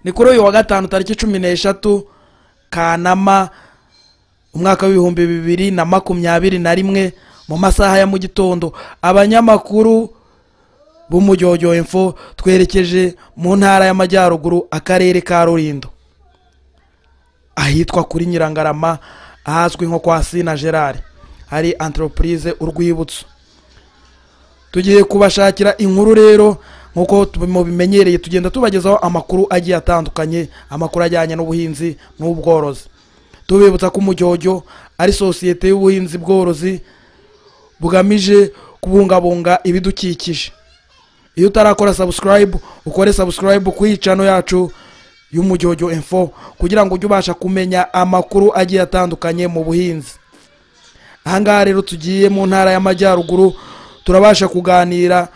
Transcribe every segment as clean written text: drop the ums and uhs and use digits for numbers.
Ni kuri uyu wa gatanu tariki 13 Kanama umwaka w'2021 mu masaha ya mu gitondo, abanyamakuru b'Umujyojyo Info twerekeje mu ntara y'Amajyaruguru, akarere ka Rulindo, ahitwa kuri Nyirangarama, ahazwi nko kwa Sina Gerard, hari entreprise Urwibutso. Tugiye kubashakira inkuru rero nkuko mubimenyereye, tugenda tubagezaho amakuru agiye atandukanye, amakuru ajyanye n'ubuhinzi n'ubworozi. Tubibutsa ko Umujyojyo ari sosiyete y'ubuhinzi bworozi bugamije kubungabunga ibidukikije. Iyo utarakora subscribe, ukore subscribe ku channel yacu y'Umujyojyo Info kugira ngo ujye ubasha kumenya amakuru agiye atandukanye mu buhinzi. Ahangaha rero tugiye mu ntara y'Amajyaruguru, turabasha kuganira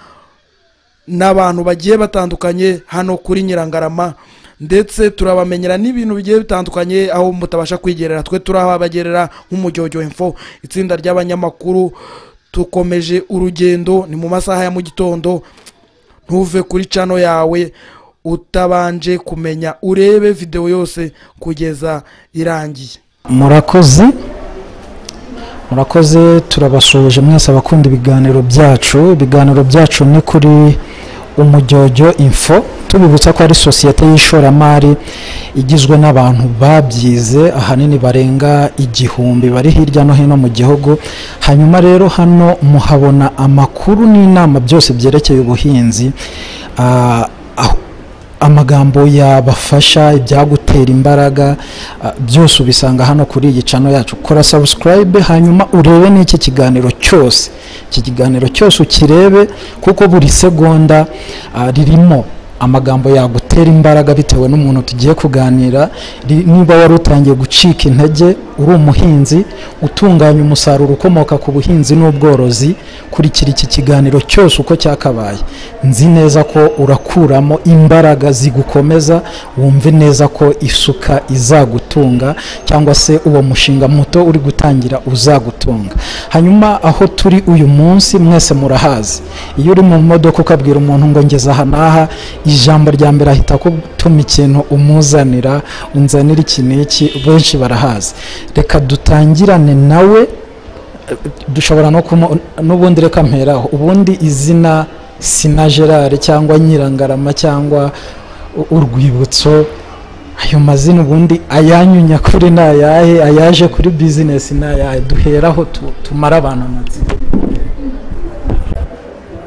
n'abantu bagiye batandukanye hano kuri Nyirangarama, ndetse turabamenyera n'ibintu bigiye bitandukanye aho mutabasha kwigerera. Twe turahabagerera nk'Umujyojyo Info, itsinda ry'abanyamakuru. Tukomeje urugendo, ni mu masaha ya mu gitondo. Ntuve kuri channel yawe utabanje kumenya, urebe video yose kugeza irangiye. Murakoze, murakoze, turabasuhuje mwese abakunda ibiganiro byacu. Ibiganiro byacu ni kuri Umujyojyo Info. Tubibutsa ko ari sosiyete y'ishoramari igizwe n'abantu babyize, ahanini barenga 1000 bari hirya no hino mu gihugu. Hanyuma rero hano muhabona amakuru n'inama byose byerekeye ubuhinzi, amagambo yabafasha, ibyagutera imbaraga, byose ubisanga hano kuri iyi channel yacu. Kora subscribe hanyuma urebe n'iki kiganiro cyose, iki kiganiro cyose ukirebe, kuko buri segonda ririmo amagambo yagutera imbaraga bitewe n'umuntu tugiye kuganira. Niba wari utangiye gucika intege, uri umuhinzi utunganya umusaruro ukomoka ku buhinzi n'ubworozi, kurikira iki kiganiro cyose uko cyakabaye. Nzi neza ko urakuramo imbaraga zigukomeza, wumve neza ko isuka izagutunga, cyangwa se uwo mushinga muto uri gutangira uzagutunga. Hanyuma aho turi uyu munsi mwese murahazi. Iyo uri mu modoka ukabwira umuntu ngo ngeze aha n'aha, ijambo rya mbere ahita akutuma ikintu umuzanira, unzanira iki n'iki, benshi barahazi. Reka dutangirane nawe, dushobora no n'ubundi reka mperaho. Ubundi izina Sina Gerard cyangwa Nyirangarama cyangwa Urwibutso, ayo mazina ubundi ayanyu nyakuri ni ayahe, ayaje kuri business ni ayahe? Duheraho tumara abantu amatsiko.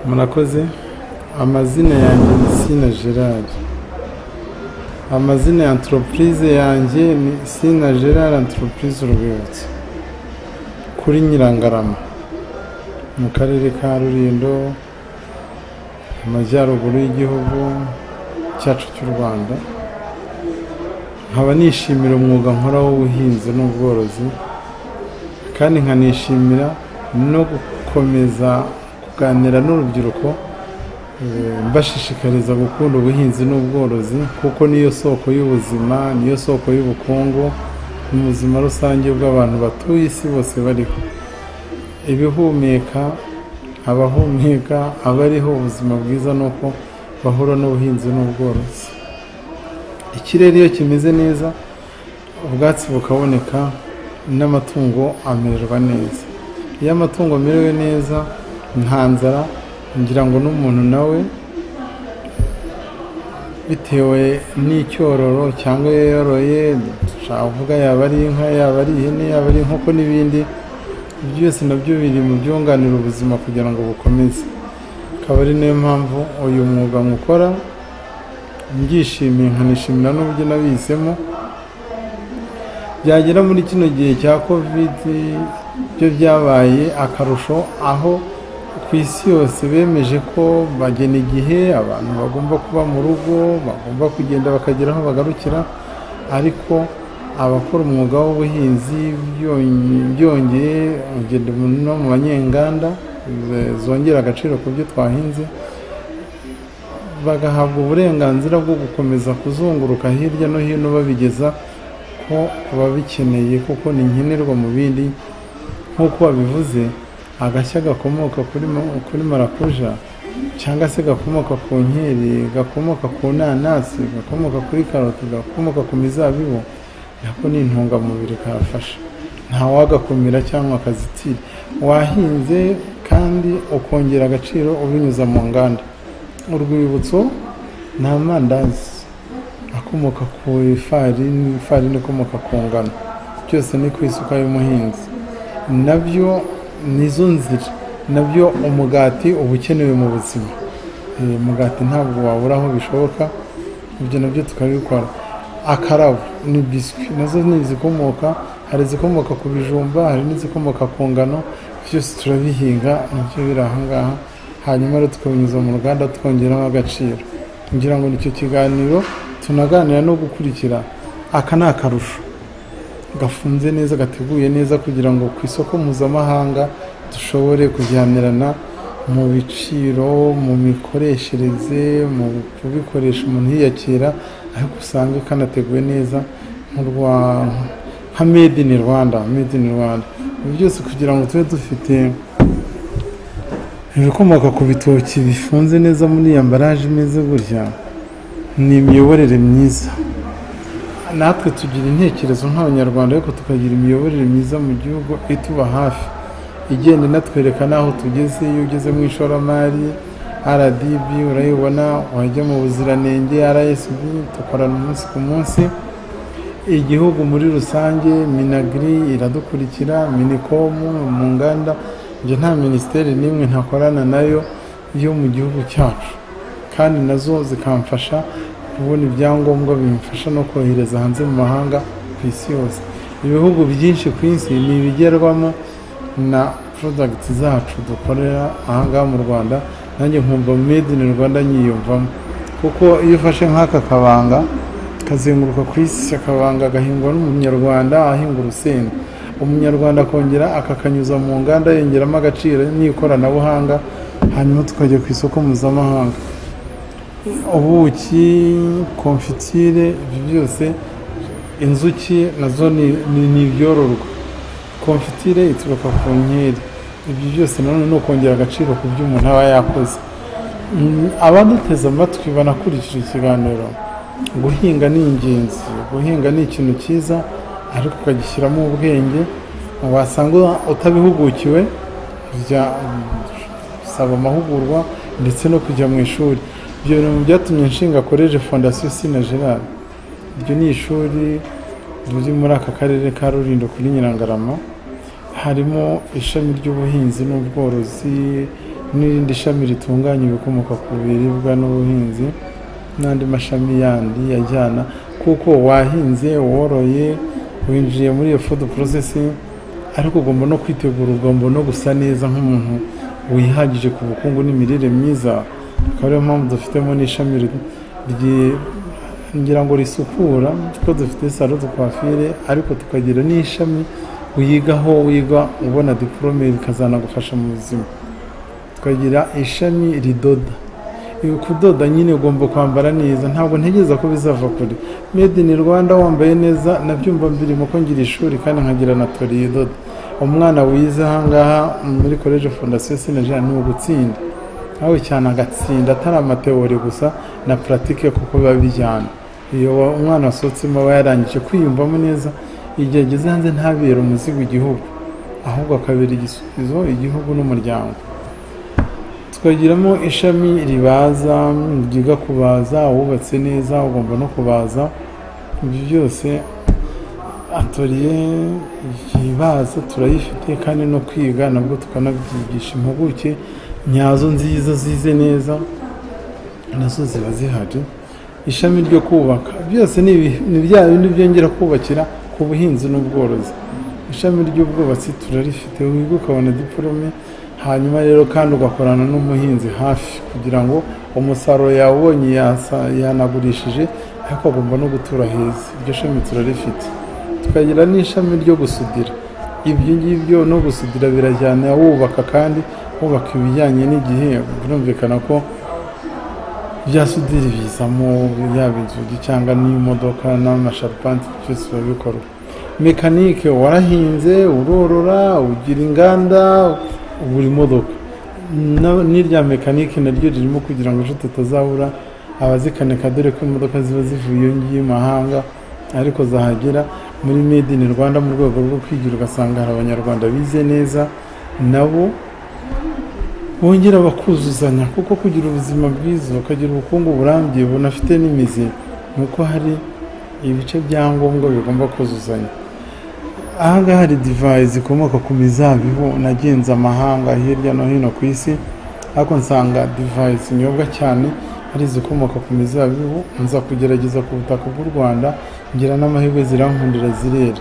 Murakoze. Amazina yanjye ni Sina Gerard. Amazina ya entreprise yanjye ni Sina Gerard Entreprise Urwibutso, kuri Nyirangarama, mu karere ka Rulindo, amajyaruguru y'igihugu cyacu cy'u Rwanda. Nkaba nishimira umwuga nkora w'ubuhinzi n'ubworozi, kandi nkanishimira no gukomeza kuganira n'urubyiruko, mbashishikariza gukunda ubuhinzi n'ubworozi, kuko niyo soko y'ubuzima, niyo soko y'ubukungu mu buzima rusange bw'abantu batuye isi bose bariho. Ibihumeka, abahumeka, abariho ubuzima bwiza nuko bahura n'ubuhinzi n'ubworozi. Ikirere iyo kimeze neza, ubwatsi bukaboneka, n'amatungo amererwa neza. Iyo amatungo amerewe neza, nta nzara, ngira ngo n'umuntu nawe bitewe n'icyororo cyangwa iyo yoroye, uvuga yaba ari inka, yaba ari ihene, yaba ari inkoko n'ibindi byose, nabyo biri mu byunganira ubuzima kugira ngo bukomeze. Akaba ari nayo mpamvu uyu mwuga mukora mbyishimiye, nkanishimira n'uburyo nabihisemo. Byagera muri kino gihe cya Covid byo byabaye akarusho, aho ku isi yose bemeje ko bagena igihe abantu bagomba kuba mu rugo, bagomba kugenda bakagera aho bagarukira, ariko abakora umwuga w'ubuhinzi byongeye ugenda no mu banyenganda zongera agaciro ku byo twahinze, bagahabwa uburenganzira bwo gukomeza kuzunguruka hirya no hino babigeza ko babikeneye, kuko ni nkenerwa mu bindi. Nk'uko babivuze, agashya gakomoka kuri marakuja cyangwa se gakomoka ku nkeri, gakomoka ku nanasi, gakomoka kuri karoti, gakomoka ku mizabibu, nako ni intungamubiri kafasha. Ntawagakumira cyangwa akazitira. Wahinze kandi ukongera agaciro ubinyuza mu nganda. Urwibutso ni amandazi akomoka ku ifarini, ifarini ikomoka ku ngano, byose ni ku isuka y'umuhinzi. Nabyo nizo nzira, nabyo umugati uba ukenewe mu buzima. Umugati ntabwo wabura aho bishoboka, ibyo nabyo tukabikora. Akarabo ni biswi, nazo ni izikomoka, hari izikomoka ku bijumba, hari n'izikomoka ku ngano, byose turabihinga nabyo biri aha ngaha, hanyuma rero tukabinyuza mu ruganda twongeramo agaciro. Ngira ngo nicyo kiganiro tunaganira no gukurikira. Aka ni akarusho gafunze neza, gateguye neza, kugira ngo ku isoko mpuzamahanga dushobore kujyanirana mu biciro, mu mikoreshereze, mu kubikoresha umuntu yiyakira, ariko usange kanateguwe neza nka made in Rwanda, made in Rwanda. Ibi byose kugira ngo tube dufite ibikomoka ku bitoki bifunze neza muri iyi ambaraje imeze gutya, ni imiyoborere myiza. Natwe tugira intekerezo nk'Abanyarwanda, ariko tukagira imiyoborere myiza mu gihugu ituba hafi, igenda inatwereka n'aho tugeze. Iyo ugeze mu ishoramari RDB urayibona, wajya mu buziranenge RSB, dukorana umunsi ku munsi. Igihugu muri rusange Minagri iradukurikira, Minicom mu nganda, njye nta minisiteri n'imwe ntakorana nayo yo mu gihugu cyacu, kandi nazo zikamfasha kubona ibyangombwa bimfasha no kohereza hanze mu mahanga ku isi yose. Ibihugu byinshi ku isi ni ibigerwamo na product zacu dukorera ahangaha mu Rwanda. Nanjye nkumva made in Rwanda nyiyumvamo, kuko iyo ufashe nk'aka kabanga kazenguruka ku isi, akabanga gahingwa n'Umunyarwanda ahinga urusenda, Umunyarwanda akongera akakanyuza mu nganda yongeramo agaciro n'ikoranabuhanga, hanyuma tukajya ku isoko mpuzamahanga. Ubuki, konfitire, ibyo byose, inzuki nazo ni ibyororwa, konfitire ituruka ku nkeri. Ibyo byose nanone ni ukongera agaciro ku byo umuntu aba yakoze. Abaduteze amatwi banakurikira ikiganiro, guhinga ni ingenzi, guhinga ni ikintu cyiza, ariko ukagishyiramo ubwenge. Wasanga utabihugukiwe, saba amahugurwa ndetse no kujya mu ishuri. Ibyo bintu byatumye nshinga College Fondation Sina Gerard. Iryo ni ishuri riri muri aka karere ka Rulindo kuri Nyirangarama, harimo ishami ry'ubuhinzi n'ubworozi n'irindi shami ritunganya ibikomoka ku biribwa n'ubuhinzi, n'andi mashami yandi yajyana, kuko wahinze, woroye, winjiye muri iyo food processing, ariko ugomba no kwitegura, ugomba no gusa neza nk'umuntu wihagije ku bukungu n'imirire myiza. Akaba ariyo mpamvu dufitemo n'ishami ngira ngo risukura, kuko dufite salon de coiffure, ariko tukagira n'ishami wigaho, wiga ubona diplome bikazanagufasha mu buzima. Tukagira ishami ridoda. Kudoda nyine ugomba kwambara neza, ntabwo ntegereza ko bizava kure. Made in Rwanda wambaye neza nabyumva mbirimo, ko ngira ishuri kandi nkagira na toriye idoda. Umwana wize ahangaha muri College Fondation Sina Gerard ni ugutsinda, aho cyane agatsinda atari amateori gusa na pratique, kuko biba bijyana. Iyo umwana wasohotsemo aba yarangije kwiyumvamo neza, igihe ageze hanze ntabere umuzigo igihugu, ahubwo akabera igisubizo igihugu n'umuryango. Tukagiramo ishami ribaza, ryiga kubaza, wubatse neza ugomba no kubaza. Ibyo byose atoriye yibaza turayifite, kandi no kwiga nabwo tukanabyigisha. Impuguke nyazo nziza zize neza nazo ziba zihari. Ishami ryo kubaka, byose ni bya bindi byongera kubakira ku buhinzi n'ubworozi. Ishami ry'ubwubatsi turarifite, wiga ukabona diplome, hanyuma rero kandi ugakorana n'umuhinzi hafi kugira ngo umusaruro yawubonye yanagurishije, ariko agomba no gutura heza. Iryo shami turarifite. Tukagira n'ishami ryo gusudira. Ibyo ngibyo no gusudira birajyana, wubaka kandi wubaka ibijyanye n'igihe. Birumvikana ko bya sudire bizamo, yaba inzugi cyangwa n'imodoka n'amasharupante, byose biba bikorwa. Mekanike, warahinze, urorora, ugira inganda, ugura imodoka. N'irya mekanike naryo ririmo kugira ngo ejo tutazabura abazikanika, dore ko imodoka ziba zivuye iyo ngiyo mahanga, ariko zahagera muri made in Rwanda mu rwego rwo kwigira, ugasanga hari abanyarwanda bize neza nabo bongera bakuzuzanya, kuko kugira ubuzima bwiza ukagira ubukungu burambye bunafite n'imizi ni uko hari ibice bya ngombwa bigomba kuzuzanya. Aha ngaha hari divayi zikomoka ku mizabibu, nagenze amahanga hirya no hino ku isi, ariko nsanga divayi zinyobwa cyane ari izikomoka ku mizabibu. Nza kugerageza ku butaka bw'u Rwanda, ngira n'amahirwe zirankundira zirera.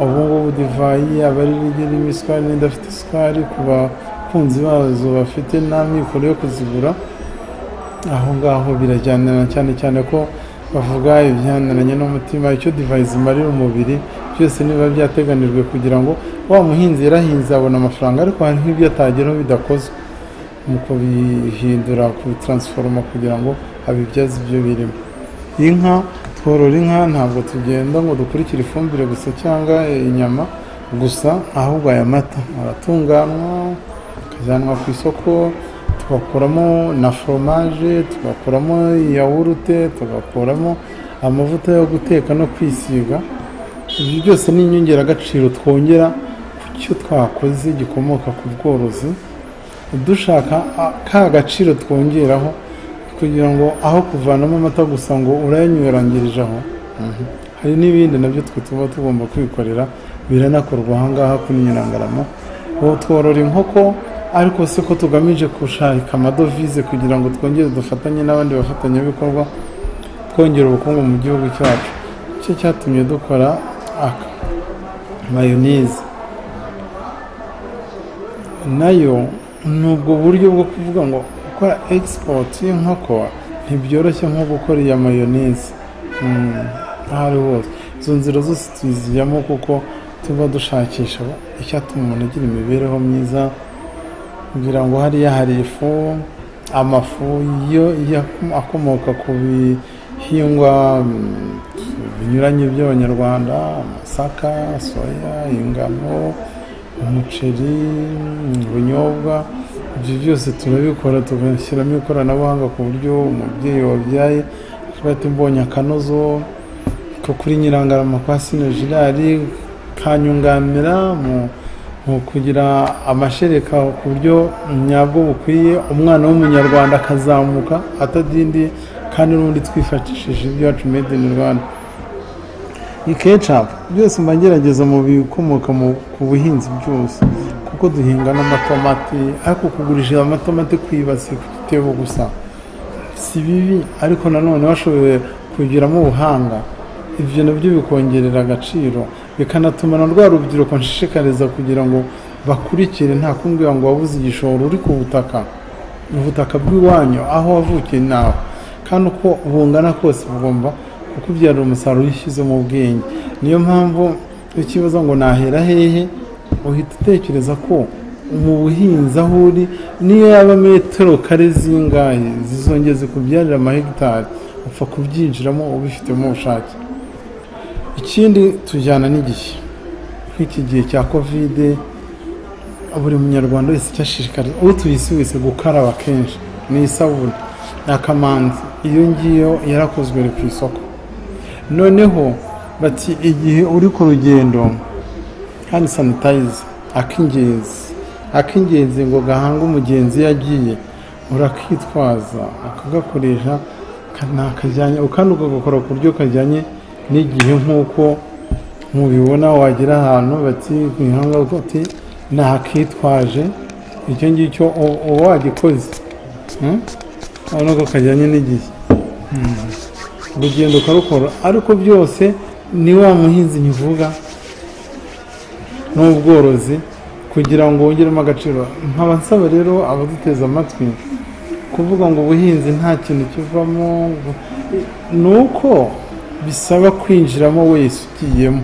Ubu ngubu divayi yaba ari irimo isukari n'idafite isukari, ku bakunzi bazo bafite n'amikoro yo kuzigura, aho ngaho birajyanirana cyane cyane ko bavuga ibijyaniranye n'umutima, icyo divayi zimarira umubiri byose niba byateganijwe kugira ngo wa muhinzi yarahinze abona amafaranga, ariko hari nk'ibyo atageraho bidakozwe mu kubihindura, kubitaransforoma kugira ngo abibyaze ibyo birimo. Inka, tworora inka ntabwo tugenda ngo dukurikire ifumbire gusa cyangwa inyama gusa, ahubwo aya mata aratunganywa akajyanwa ku isoko, tugakuramo na foromaje, tugakuramo yawurute, tugakuramo amavuta yo guteka no kwisiga. Ibyo byose ni inyongeragaciro twongera ku cyo twakoze gikomoka ku bworozi, dushaka ka gaciro twongeraho kugira ngo aho kuvanamo amata gusa ngo urayanywerangirije aho, hari n'ibindi nabyo twe tuba tugomba kwikorera, biranakorwa aha ngaha kuri Nyirangarama. Ubu tworora inkoko, ariko si ko tugamije gushaka amadovize kugira ngo twongere dufatanye n'abandi bafatanyabikorwa twongera ubukungu mu gihugu cyacu. Icyo cyatumye dukora aka mayoneze, nayo ni ubwo buryo bwo kuvuga ngo gukora export y'inkoko ntibyoroshye nko gukora iya mayoneze aho ari hose. Izo nzira zose tuzijyamo kuko tuba dushakisha icyatuma umuntu agira imibereho myiza, kugira ngo hariya hari ifu, amafu yo akomoka ku bihingwa binyuranye by'abanyarwanda, amasaka, soya, ingano, umuceri, ubunyobwa, ibyo byose turabikora tugashyiramo ikoranabuhanga ku buryo umubyeyi wabyaye ati mbonye akanozo ko kuri Nyirangarama kwa Sina Gerard kanyunganira mu kugira amashereka ku buryo nyabwo bukwiye, umwana w'umunyarwanda akazamuka atadindiye, kandi n'ubundi twifashishije ibyacu made in Rwanda. Ketchup byose mba ngerageza mu bikomoka ku buhinzi byose, kuko duhinga n'amatomati, ariko kugurisha amatomati ku ibasi ku gitebo gusa si bibi, ariko nanone washoboye kugiramo ubuhanga, ibyo nabyo bikongerera agaciro, bikanatuma na rwa rubyiruko nshishikariza kugira ngo bakurikire, nta kumbwira ngo wabuze igishoro uri ku butaka, ubutaka bw'iwanyu aho wavukiye nawe, kandi uko bungana kose bugomba kukubyarira umusaruro ushyize mu bwenge. Niyo mpamvu ikibazo ngo nahera hehe, uhita utekereza ko mu buhinzi aho uri niyo yaba metero kare zingahe zizongeza zikubyarira amahegitari, upfa kubyinjiramo ubifitemo ubushake. Ikindi tujyana n'igihe, nk'iki gihe cya kovide, buri munyarwanda wese icyo ashishikariza utuye isi wese gukaraba kenshi ni isabune akamanzi, iyo ngiyo yarakozwe ku isoko. Noneho bati igihe uri ku rugendo kandi sanitayiza ak'ingenzi ngo gahanga umugenzi yagiye, urakitwaza ukagakoresha nakajyanye, kandi ukagakora ku buryo kajyanye n'igihe, nk'uko mubibona wagira ahantu bati ihanga ati nakitwaje, icyo ngicyo uba wagikoze, urabona ko kajyanye n'igihe, urugendo ukarukora. Ariko byose ni wa muhinzi nkivuga n'ubworozi kugira ngo wongeremo agaciro. Nkaba nsaba rero abaduteze amatwi kuvuga ngo ubuhinzi nta kintu kivamo, ni uko bisaba kwinjiramo wese ugiyemo.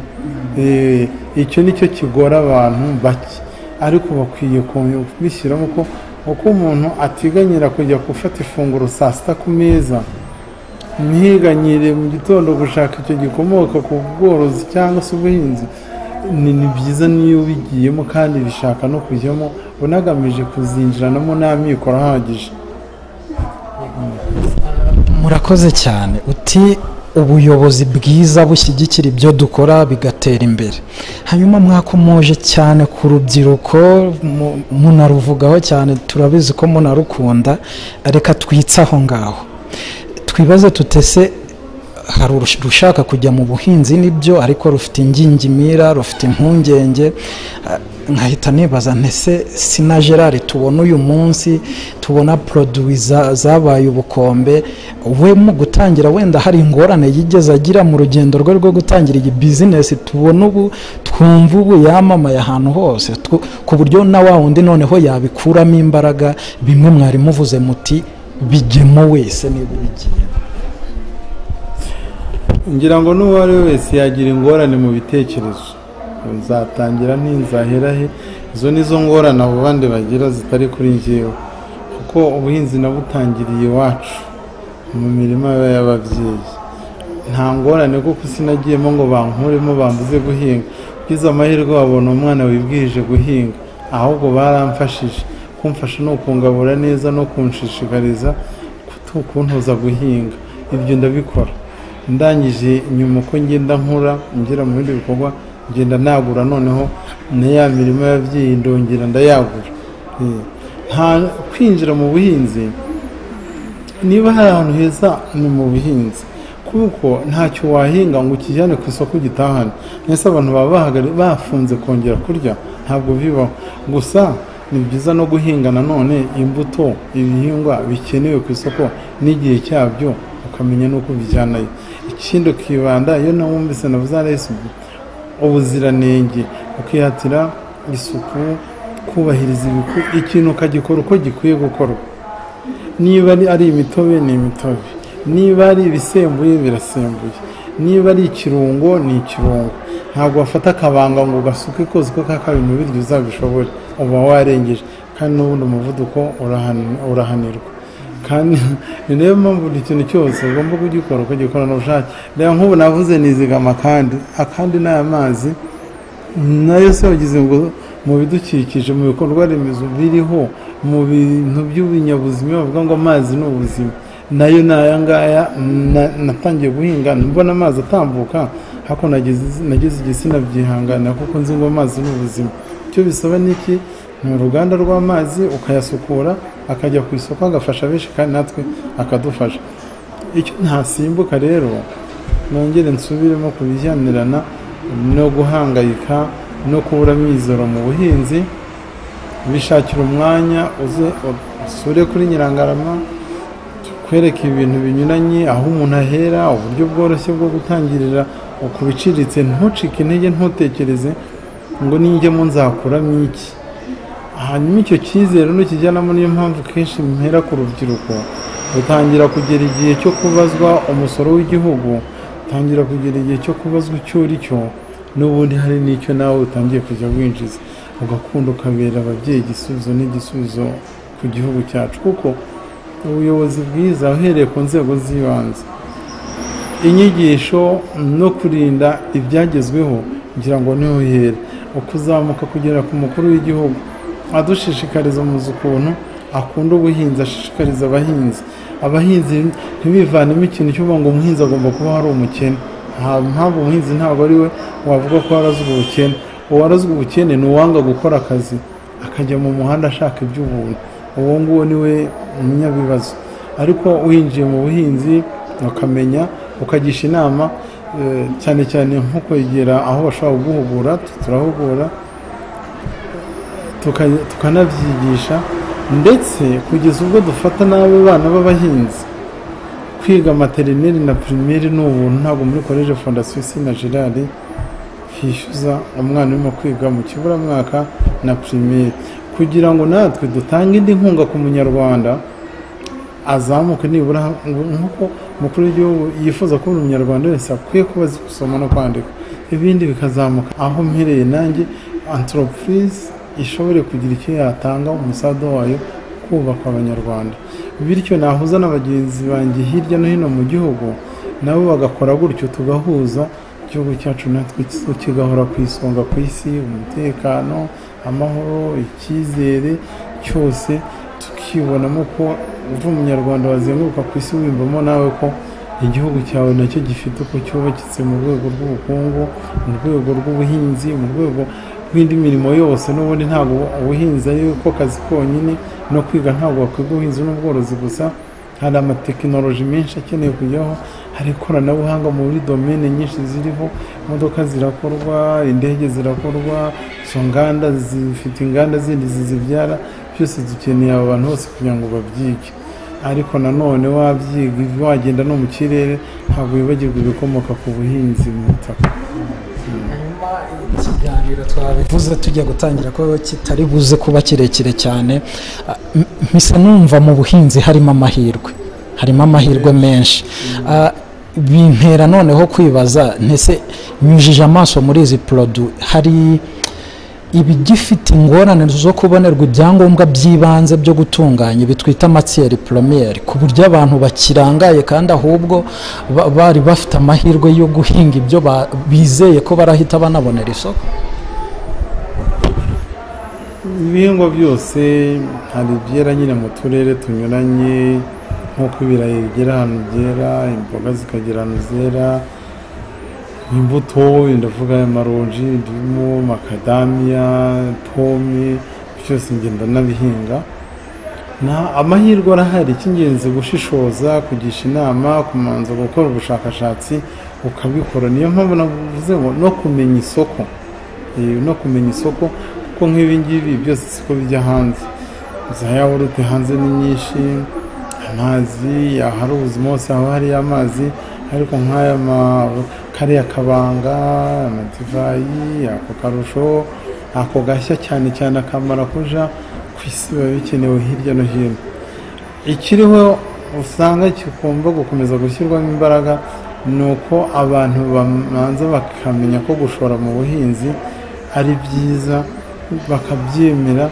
Icyo nicyo kigora abantu bake, ariko bakwiye kubishyiramo ko uko umuntu atiganyira kujya gufata ifunguro saa sita ku meza, ntihiganyire mu gitondo gushaka icyo gikomoka ku bworozi cyangwa se ubuhinzi, ni byiza niyo ubigiyemo kandi bishaka no kujyamo unagamije kuzinjiranamo n'amikoro ahagije. Murakoze cyane. Uti ubuyobozi bwiza bushyigikira ibyo dukora bigatera imbere. Hanyuma mwakomoje cyane ku rubyiruko, munaruvugaho cyane, turabizi ko munarukunda. Reka twitse aho ngaho, twibaze tutese hari urushaka kujya mu buhinzi nibyo, ariko rufite ingingimira, rufite impungenge. Nkahita nibaza ntese Sina Gerard tubona uyu munsi, tubona produit zabaye ubukombe, we mu gutangira wenda hari ingorane yigeze agira mu rugendo rwe rwo gutangira iyi business tubona ubu, twumva ubu yamamaye ahantu hose, ku buryo na wa wundi noneho yabikuramo imbaraga. Bimwe mwari muvuze muti bijyemo wese niba ubigiye. Ngira ngo n'uwo ari we wese yagira ingorane mu bitekerezo, nzatangira ntinzahera he, izo nizo ngorane abo bandi bagira zitari kuri njyewe, kuko ubuhinzi nabutangiriye iwacu mu mirima y'ababyeyi. Nta ngorane kuko sinagiyemo ngo bankuremo bambuze guhinga. Ugize amahirwe wabona umwana wibwirije guhinga, ahubwo baramfashije. Kumfasha ni ukungabura neza no kunshishikariza kuntoza guhinga, ibyo ndabikora. Ndangije nyuma uko ngenda nkura ngera mu bindi bikorwa, ngenda nagura noneho na ya mirimo y'ababyeyi ndongera ndayagura. Nta kwinjira mu buhinzi, niba hari ahantu heza ni mu buhinzi, kuko ntacyo wahinga ngo ukijyane ku isoko ugitahane. Mbese abantu baba bafunze kongera kurya, ntabwo bibaho. Gusa ni byiza no guhinga nanone imbuto, ibihingwa bikenewe ku isoko n'igihe cyabyo, ukamenya n'uko ubijyanayo. Ikindi ukibanda, iyo nawumvise navuze RSB, ubuziranenge, ukihatira isuku, kubahiriza ikintu ukagikora uko gikwiye gukorwa. Niba ari imitobe ni imitobe, niba ari ibisembuye birasembuye, niba ari ikirungo ni ikirungo. Ntabwo wafata akabanga ngo gasuke kose ko kaka ibintu biryo uzabishobore, uba warengeje. Kandi n'ubundi umuvuduko urahanirwa. Kandi ni nayo mpamvu buri kintu cyose ugomba kugikora ukagikorana ubushake. Reba nk'ubu navuze nizigama, kandi akandi n'aya mazi nayo se wagize ngo mu bidukikije, mu bikorwa remezo biriho, mu bintu by'ubunyabuzima bavuga ngo amazi ni ubuzima, nayo n'aya ngaya natangiye guhinga mbona amazi atambuka, hako nageze igihe sinabyihangana kuko nzi ngo amazi ni ubuzima. Icyo bisaba ni iki? Ni uruganda rw'amazi, ukayasukura akajya ku isoko, agafasha benshi kandi natwe akadufasha. Icyo ntasimbuka rero, nongere nsubiremo ku bijyanirana no guhangayika no kubura amizero mu buhinzi, bishakira umwanya uze usure kuri Nyirangarama, tukwereke ibintu binyuranye, aho umuntu ahera, uburyo bworoshye bwo gutangirira ukubiciriritse, ntucike intege, ntutekereze ngo ninjyemo nzakuramo iki. Hanyuma icyo cyizere nukijyanamo, niyo mpamvu kenshi mpera ku rubyiruko, utangira kugera igihe cyo kubazwa umusoro w'igihugu, utangira kugera igihe cyo kubazwa icyo uri cyo, n'ubundi hari n'icyo nawe utangiye kujya winjiza, ugakunda ukabera ababyeyi igisubizo n'igisubizo ku gihugu cyacu. Kuko ubuyobozi bwiza uhereye ku nzego z'ibanze, inyigisho no kurinda ibyagezweho, ngira ngo niho uhera ukuzamuka kugera ku mukuru w'igihugu, adushishikariza muzi ukuntu akunda ubuhinzi, ashishikariza abahinzi. Abahinzi ntibivanemo ikintu cyo ngo umuhinzi agomba kuba ari umukene. Nta mpamvu umuhinzi ntabwo ari we wavuga ko warazwe ubukene. Uwarazwe ubukene ni uwanga gukora akazi, akajya mu muhanda ashaka iby'ubuntu, uwo nguwo ni we umunyabibazo. Ariko winjiye mu buhinzi ukamenya, ukagisha inama, cyane cyane nko kwegera aho bashobora kuguhugura, turahugura tukanabyigisha, ndetse kugeza ubwo dufata n'abo bana b'abahinzi. Kwiga materineri na primaire ni ubuntu, ntabwo muri College Fondation Sina Gerard hishyuza umwana urimo kwiga mu kiburamwaka na primaire, kugira ngo natwe dutange indi nkunga ku munyarwanda azamuke nibura nk'uko umukuru w'igihugu yifuza ko buri munyarwanda wese akwiye kuba azi gusoma no kwandika, ibindi bikazamuka. Aho mpereye nanjye entreprise ishobore kugira icyo yatanga umusada wayo kubaka abanyarwanda, bityo nahuza na bagenzi banjye hirya no hino mu gihugu, nabo bagakora gutyo, tugahuza, Igihugu cyacu natwe kigahora ku isonga ku isi, umutekano, amahoro, icyizere cyose tukibonamo ko uri umunyarwanda wazenguruka ku isi wiyumvamo nawe ko igihugu cyawe nacyo gifite uko cyubakitse mu rwego rw'ubukungu, mu rwego rw'ubuhinzi, mu rwego rw'indi mirimo yose. N'ubundi ntabwo ubuhinzi ari ko kazi konyine, no kwiga ntabwo wakwiga ubuhinzi n'ubworozi gusa. Hari amatekinoloji menshi akeneye kujyaho, hari ikoranabuhanga muri domene nyinshi ziriho, imodoka zirakorwa, indege zirakorwa, izo nganda zifite inganda zindi zizibyara, byose dukeneye aba bantu bose kugira ngo babyige. Ariko nanone wabyiga wagenda no mu kirere, ntabwo wibagirwa ibikomoka ku buhinzi mu butaka. Hanyuma ikiganiro twabivuze tujya gutangira ko kitari buze kuba kirekire cyane, mpise numva mu buhinzi harimo amahirwe, harimo amahirwe menshi. Bintera noneho kwibaza ntese nyujije amaso muri izi produit, hari ibigifite ingorane zo kubonerwa ibyangombwa by'ibanze byo gutunganya bitwita matière première, ku buryo abantu bakirangaye kandi ahubwo bari bafite amahirwe yo guhinga ibyo bizeye ko barahita banabonera isoko? Ibihingwa byose hari ibyera nyine mu turere tunyuranye, nk'uko ibirayi bigera ahantu byera, imboga zikagera ahantu zera, imbuto, ndavuga amaronji, indimu, makadamiya, pome, byose ngenda nabihinga. Amahirwe arahari, icy'ingenzi gushishoza, kugisha inama, kumanza gukora ubushakashatsi ukabikora. Niyo mpamvu navuze ngo no kumenya isoko, no kumenya isoko, kuko nk'ibi ngibi byose siko bijya hanze. Za yawurute hanze ni nyinshi, amazi ahari ubuzima hose haba hariyo amazi, ariko nk'aya kariya kabanga, amadivayi, ako karusho, ako gashya cyane cyane akamara kuja ku isi biba bikenewe hirya no hino. Ikiriho usanga kigomba gukomeza gushyirwamo imbaraga ni uko abantu bamanza bakamenya ko gushora mu buhinzi ari byiza, bakabyemera,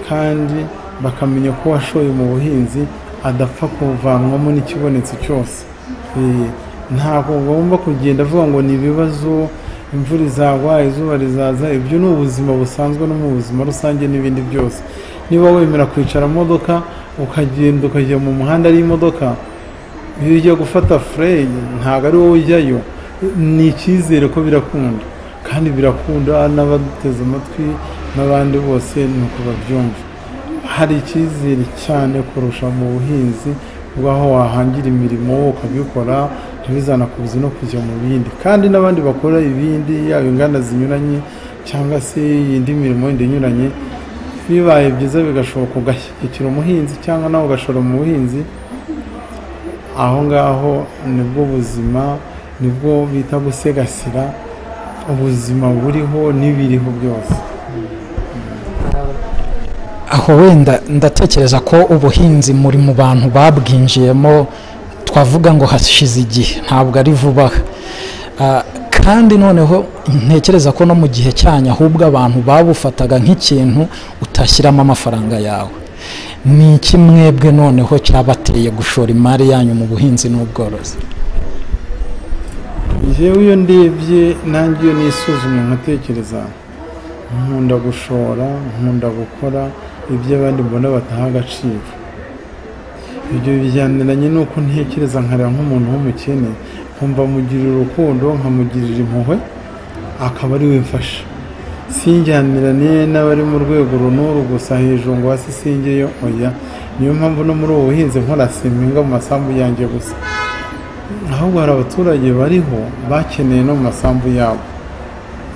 kandi bakamenya ko washoye mu buhinzi adapfa kuvanwamo n'ikibonetse cyose. Ntabwo ugomba kugenda avuga ngo ni ibibazo, imvura izagwa, izuba rizaza, ibyo ni ubuzima busanzwe no mu buzima rusange n'ibindi byose. Niba wemera kwicara mu modoka ukagenda ukajya mu muhanda ari imodoka, iyo ujya gufata fure ntabwo ari wowe ujyayo, ni icyizere ko birakunda, kandi birakunda n'abateze amatwi n'abandi bose ni uko babyumva. Hari icyizere cyane kurusha mu buhinzi bw'aho wahangira imirimo ukabikora ntibizanakubuze no kujya mu bindi, kandi n'abandi bakora ibindi, yaba inganda zinyuranye cyangwa se indi mirimo yindi inyuranye, bibaye byiza bigashoboka ugashyigikira umuhinzi cyangwa nawe ugashora mu buhinzi, aho ngaho nibwo buzima, nibwo bita gusegasira ubuzima buriho n'ibiriho byose. Aho wenda ndatekereza ko ubuhinzi muri mu bantu babwinjiyemo, twavuga ngo hashize igihe, ntabwo ari vuba. Kandi noneho ntekereza ko no mu gihe cyanyu ahubwo abantu babufataga nk'ikintu utashyiramo amafaranga yawe. Ni iki mwebwe noneho cyabateye gushora imari yanyu mu buhinzi n'ubworozi? Njyewe iyo ndebye nanjye iyo nisuzumye nkatekereza, nkunda gushora, nkunda gukora ibyo abandi mbona bataha agaciro. Ibyo bijyaniranye n'uko ntekereza nkareba nk'umuntu w'umukene, nkumva mugirira urukundo, nkamugirira impuhwe, akaba ari we mfasha. Sinjyanirane n'abari mu rwego runuru gusa hejuru ngo hasi singeyo, oya. Niyo mpamvu no muri ubu buhinzi nkora simpinga mu masambu yanjye gusa, ahubwo hari abaturage bariho bakeneye no mu masambu yabo,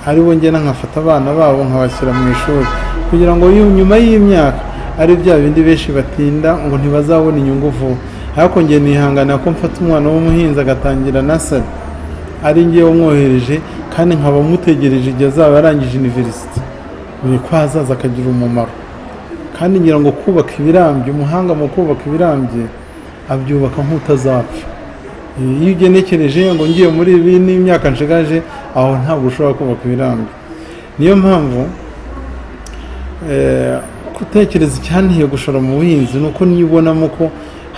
aribo ngena nkafata abana babo nkabashyira mu ishuri, kugira ngo nyuma y'imyaka ari bya bindi benshi batinda ngo ntibazabona inyungu vuba. Ariko njye nihangana ko mfata umwana w'umuhinzi agatangira nasari, ari njye umwohereje, kandi nkaba mutegereje igihe azaba arangije university, ni ko azaza akagira umumaro. Kandi ngira ngo kubaka ibirambye, umuhanga mu kubaka ibirambye abyubaka nk'utazapfa. Iyo ugenekereje ngo ngiye muri ibi n'imyaka nshigaje, aho ntabwo ushobora kubaka ibirambye. Niyo mpamvu gutekereza icyanteye gushora mu buhinzi ni uko nibonamo ko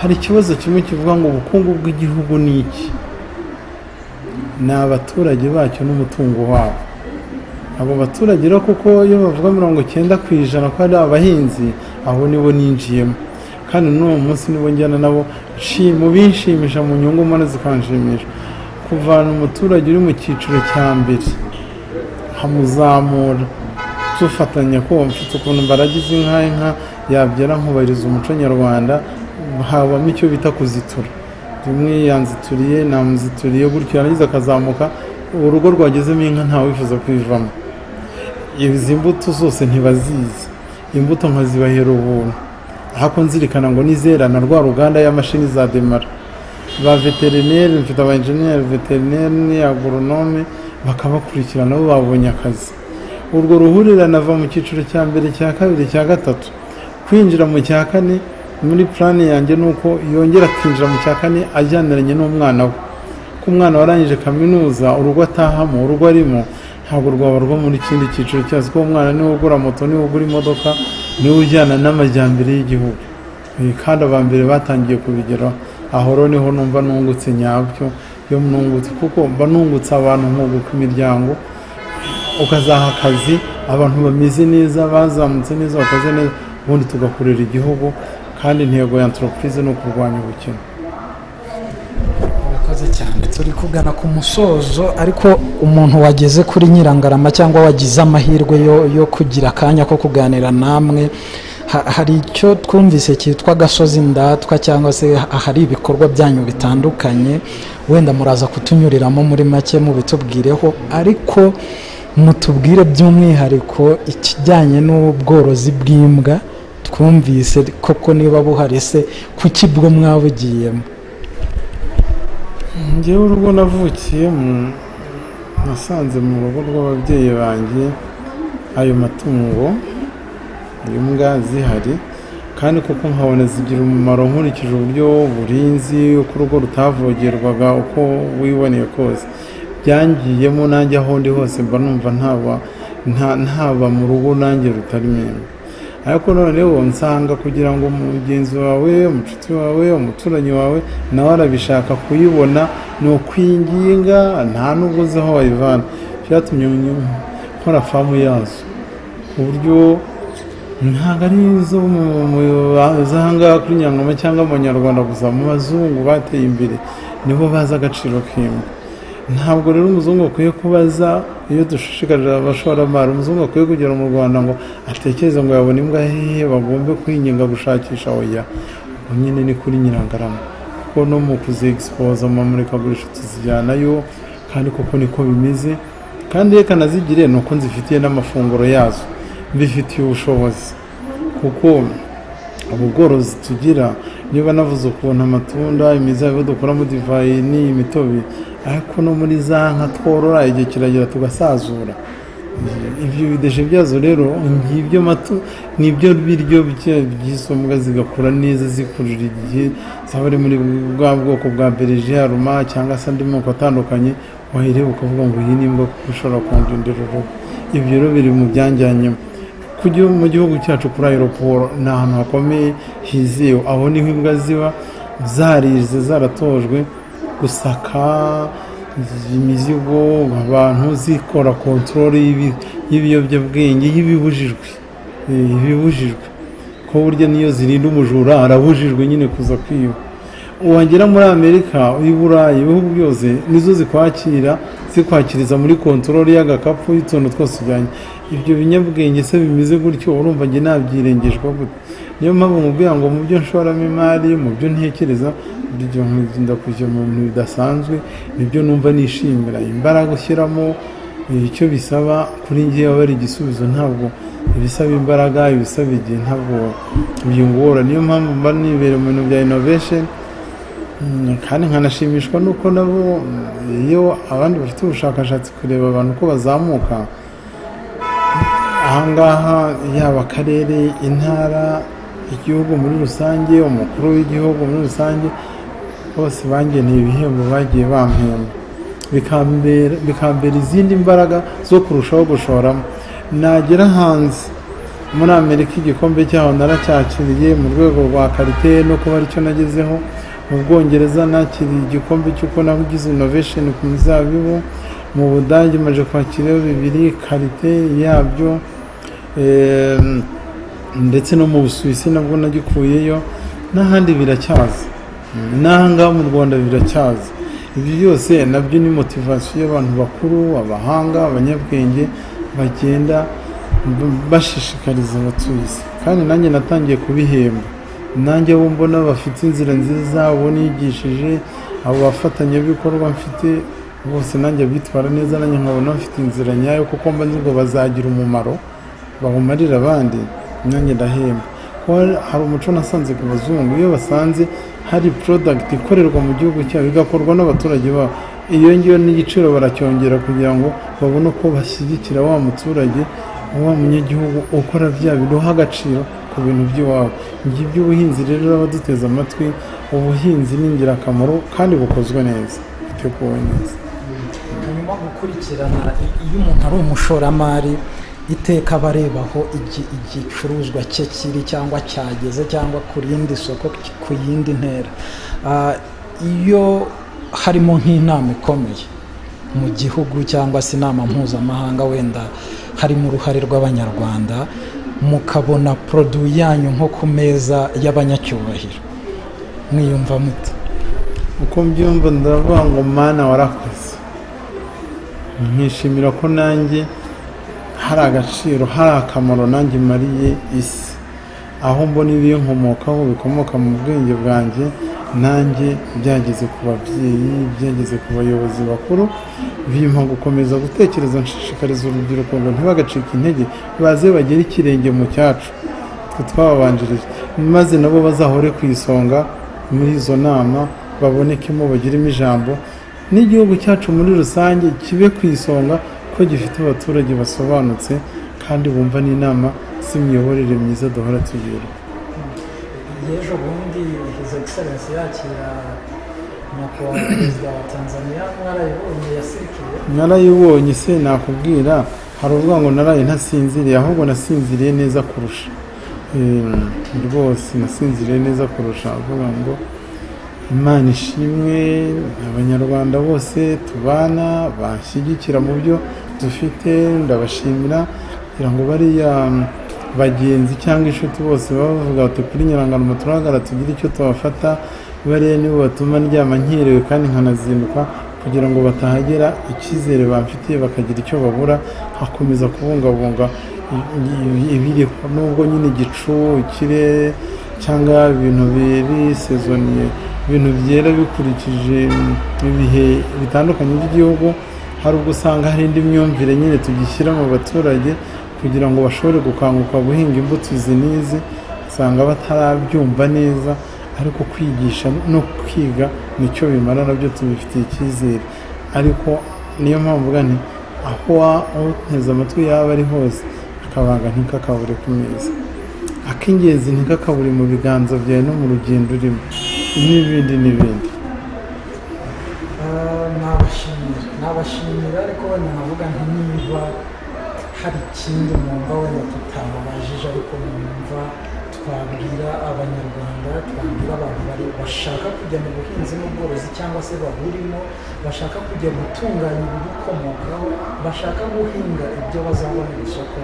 hari ikibazo kimwe kivuga ngo ubukungu bw'igihugu ni iki. ni abaturage bacyo n'umutungo wabo. Abo baturage rero kuko iyo bavuga 90% ko ari abahinzi, abo nibo ninjiyemo, kandi n'uwo munsi nibo njyana nabo mu binshimisha, mu nyungu mbona zikanshimisha, kuvana umuturage uri mu cyiciro cya mbere nkamuzamura, tufatanya ko mfite ukuntu mbaragize inka yabyara nkubahiriza umuco nyarwanda, habamo icyo bita kuzitura, rimwe yanzituriye namuzituriye gutyo, yarangiza akazamuka, urugo rwagezemo inka ntawifuza kwivamo. Izi mbuto zose ntibazizi, imbuto nkazibahera ubuntu, ariko nzirikana ngo nizerana rwa ruganda y'amashini za demara, ba veterineri, mfite aba engineer veterineri, agronome, bakabakurikirana bo babonye akazi. Urwo ruhurirane ava mu cyiciro cya mbere, cya kabiri, cya gatatu, kwinjira mu cya kane. Muri plani yanjye nuko yongera kwinjira mu cya kane ajyaniranye n'umwana we, ko umwana warangije kaminuza urugo atahamo, urugo arimo ntabwo rwaba rwo muri kindi cyiciro cyose, ko umwana niwe ugura moto, niwe ugura imodoka, niwe ujyana n'amajyambere y'igihugu, kandi aba mbere batangiye kubigeraho. Aho rero niho numva nungutse nyabyo, iyo nungutse kuko mba nungutse abantu, nkunguka imiryango, ukazaha akazi abantu bameze neza, bazamutse neza, bakoze neza, ubundi tugakorera igihugu. Kandi intego ya entreprise ni ukurwanya ubukene. Murakoze cyane, turi kugana ku musozo, ariko umuntu wageze kuri Nyirangarama cyangwa wagize amahirwe yo kugira akanya ko kuganira namwe, hari icyo twumvise cyitwa Gasozi Ndatwa, cyangwa se hari ibikorwa byanyu bitandukanye, wenda muraza kutunyuriramo muri make mubitubwireho, ariko mutubwire by'umwihariko ikijyanye n'ubworozi bw'imbwa twumvise koko niba buhari se kuki bwo mwabugiyemo? Njyewe urugo navukiyemo nasanze mu rugo rw'ababyeyi banjye ayo matungo imbwa zihari, kandi koko nkabona zigira umumaro nkurikije uburyo burinzi, uko urugo rutavogerwaga, uko wiboneye kose byangiyemo. Nanjye aho ndi hose mba numva ntaba mu rugo nanjye rutarimo imbwa. Ariko noneho nsanga kugira ngo mugenzi wawe, umucuti wawe, umuturanyi wawe nawe arabishaka kuyibona, ni ukwinginga, nta nubwo uzi aho wayivana. Byatumye nkora famu yazo ku buryo ntabwo ari izo z'ahangaha kuri Nyirangarama cyangwa mu Banyarwanda gusa, mu bazungu bateye imbere nibo bazi agaciro k'imbwa. Ntabwo rero umuzungu akwiye kubaza, iyo dushishikarira abashoramari, umuzungu akwiye kugera mu Rwanda ngo atekereze ngo yabona imbwa hehe, bagombe kwinginga gushakisha, oya. Ubwo nyine ni kuri Nyirangarama, kuko no mu kuziexpoza mu mamurikagurisha tuzijyanayo, kandi koko niko bimeze. Kandi reka nazigire ni uko nzifitiye n'amafunguro yazo, mbifitiye ubushobozi, kuko ubu bworozi tugira, niba navuze ukuntu amatunda, imizabibu dukoramo divayi n'imitobe, ariko no muri za nka tworora igihe kiragera tugasazura ibyo bideshe byazo. Rero ngibyo nibyo biryo by'izo mbwa zigakura neza, zikurira igihe zaba ari muri bwa bwoko bwa berger allemand cyangwa se andi moko atandukanye, wayireba ukavuga ngo iyi ni imbwa kuko ishobora kundindira urugo. Ibyo rero biri mu byanjyanyemo. Mu gihugu cyacu kuri aeroport ni ahantu hakomeye hizewe, aho niho imbwa ziba zarize, zaratojwe gusaka imizigo, abantu zikora control y'ibiyobyabwenge, y'ibibujijwe, ibibujijwe ko burya niyo zirinda umujura arabujijwe nyine kuza kwiba. Wagera muri Amerika, i Burayi, ibihugu byose nizo zikwakira, zikwakiriza muri control y'agakapu y'utuntu twose ujyanye. Ibyo binyabwenge se bimeze gutyo, urumva njye nabyirengejwe gute? Niyo mpamvu mubwira ngo mu byo nshoramo imari, mu byo ntekereza, ibyo nkunda kujya mu bintu bidasanzwe, nibyo numva nishimira. Imbaraga ushyiramo, icyo bisaba kuri njye aba ari igisubizo, ntabwo ibisaba imbaraga, ibisaba igihe, ntabwo bingora. Niyo mpamvu mba nibera mu bintu bya innovation, kandi nkanashimishwa nuko nabo iyo abandi bafite ubushakashatsi kureba abantu uko bazamuka ahangaha, yaba akarere, intara, igihugu muri rusange, umukuru w'igihugu muri rusange, bose bangeneye ibihembo bagiye bampemba, bikambera izindi mbaraga zo kurushaho gushoramo. Nagera hanze muri Amerika igikombe cyaho naracyakiriye mu rwego rwa karite no kuba aricyo nagezeho. Mu Bwongereza nakiriye igikombe cy'uko nagize innovation ku mizabibu. Mu Budage maje kwakirayo 2 qualité yabyo, ndetse no mu Busuwisi nabwo nagikuyeyo, n'ahandi biracyaza, n'ahangaha mu Rwanda biracyaza. Ibyo byose nabyo ni motivation y'abantu bakuru, abahanga, abanyabwenge bagenda bashishikariza abatuye isi. Kandi nanjye natangiye kubihemba, nanjye abo mbona bafite inzira nziza, abo nigishije, abo bafatanyabikorwa mfite bose, nanjye bitwara neza, nanjye nkabona bafite inzira nyayo, kuko mba nzi ngo bazagira umumaro bawumarira abandi, nanjye ndahemba. Hari umuco nasanze ku bazungu, iyo basanze hari product ikorerwa mu gihugu cyabo igakorwa n'abaturage babo, iyo ngiyo n'igiciro baracyongera kugira ngo babone uko bashyigikira wa muturage, wa munyagihugu ukora bya bintu, agaciro ku bintu by'iwabo. Ngibyo ubuhinzi rero abaduteze amatwi, ubuhinzi ni ingirakamaro kandi bukozwe neza, buteguwe neza. Hanyuma gukurikirana, iyo umuntu ari umushoramari iteka bareba aho igicuruzwa cye kiri cyangwa cyageze cyangwa ku rindi soko, ku yindi ntera. Iyo harimo nk'inama ikomeye mu gihugu cyangwa se inama mpuzamahanga, wenda harimo uruhare rw'Abanyarwanda, mukabona produit yanyu nko ku meza y'abanyacyubahiro, mwiyumva mute? Uko mbyumva ndavuga ngo Mana warakoze, nkishimira ko nanjye hari agaciro, hari akamaro nanjye mariye isi, aho mbona ibinkomokaho bikomoka mu bwenge bwanjye, nanjye byageze ku babyeyi, byageze ku bayobozi bakuru, bimpa gukomeza gutekereza, nshishikariza urubyiruko ngo ntibagacike intege, baze bagere ikirenge mu cyacu twe twababanjirije, maze nabo bazahore ku isonga muri izo nama, babonekemo, bagiremo ijambo, n'igihugu cyacu muri rusange kibe ku isonga ko gifite abaturage basobanutse kandi bumva n'inama z'imiyoborere myiza duhora tugira. Ejo bundi His Excellency yakira nyakubahwa perezida wa Tanzania, mwarayibonye yasirikiye? Narayibonye, se nakubwira, hari uvuga ngo naraye ntasinziriye, ahubwo nasinziriye neza kurusha, rwose nasinziriye neza kurusha. Avuga ngo Imana ishimwe, Abanyarwanda bose tubana banshyigikira mu byo dufite, ndabashimira, kugira ngo bariya bagenzi cyangwa inshuti bose bavuga bati kuri Nyirangarama turahagara tugire icyo tubafata, bariya nibo batuma ndyama nkerewe kandi nkanazinduka, kugira ngo batahagera icyizere bamfitiye bakagira icyo babura, hakomeza kubungabunga ibiriho, nubwo nyine igicu, ikirere cyangwa ibintu biri sezoniye, ibintu byera bikurikije ibihe bitandukanye by'igihugu, hari ubwo usanga hari indi myumvire nyine tugishyira mu baturage kugira ngo bashobore gukanguka guhinga imbuto izi n'izi, usanga batarabyumva neza, ariko kwigisha no kwiga nicyo bimara, nabyo tubifitiye icyizere. Ariko niyo mpamvu mvuga nti aho uteze amatwi yaba ari hose, akabanga ntikakabure ku meza, ak'ingenzi ntikakabure mu biganza byawe no mu rugendo urimo, n'ibindi n'ibindi. Nabashimira, ariko wenda navuga nti niba hari ikindi mwumva wenda tutababajije, ariko mwumva twabwira Abanyarwanda, twabwira abantu bashaka kujya mu buhinzi n'ubworozi cyangwa se baburimo, bashaka kujya gutunganya ibibikomokaho, bashaka guhinga ibyo bazabonera isoko,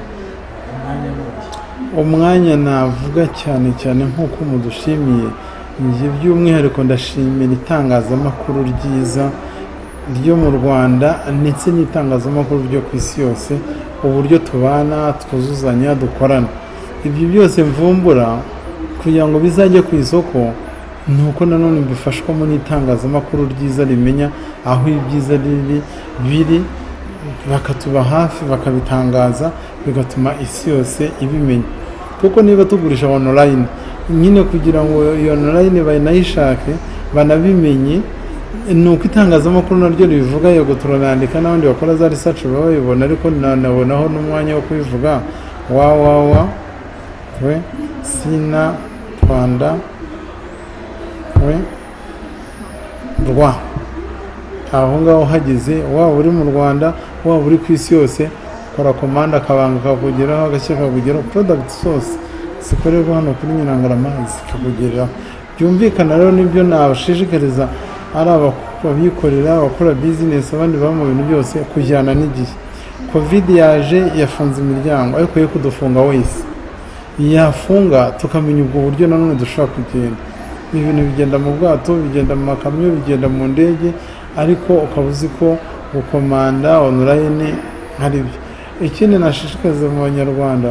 umwanya n'uyu. Umwanya navuga cyane cyane nk'uko mudushimiye, njye by'umwihariko ndashimira itangazamakuru ryiza ryo mu Rwanda ndetse n'itangazamakuru ryo ku isi yose, uburyo tubana, twuzuzanya, dukorana. Ibyo byose mvumbura kugira ngo bizajye ku isoko, ni uko nanone bifashwamo n'itangazamakuru ryiza rimenya aho ibyiza biri, bakatuba hafi, bakabitangaza, bigatuma isi yose ibimenya. Kuko niba tugurisha online nyine, kugira ngo iyo online banayishake banabimenye, ni uko itangazamakuru naryo ribivuga. Yego turanandika n'abandi bakora za research baba babibona, ariko nanabonaho n'umwanya wo kubivuga. www we sina Rwanda we rwa, aho ngaho hageze, waba uri mu Rwanda, waba uri ku isi yose, kora komande, akabanga kakugeraho, agashya kakugeraho, product zose zikorerwa hano kuri Nyirangarama zikakugeraho. Byumvikana rero nibyo nabashishikariza ari ababikorera, abakora bizinesi, abandi baba mu bintu byose, kujyana n'igihe. Covid yaje yafunze imiryango, ariko yo kudufunga wese yafunga tukamenya ubwo buryo nanone dushobora kugenda. Ibintu bigenda mu bwato, bigenda mu makamyo, bigenda mu ndege, ariko ukaba uzi ko gukomanda online ari byo. Ikindi nashishikariza mu banyarwanda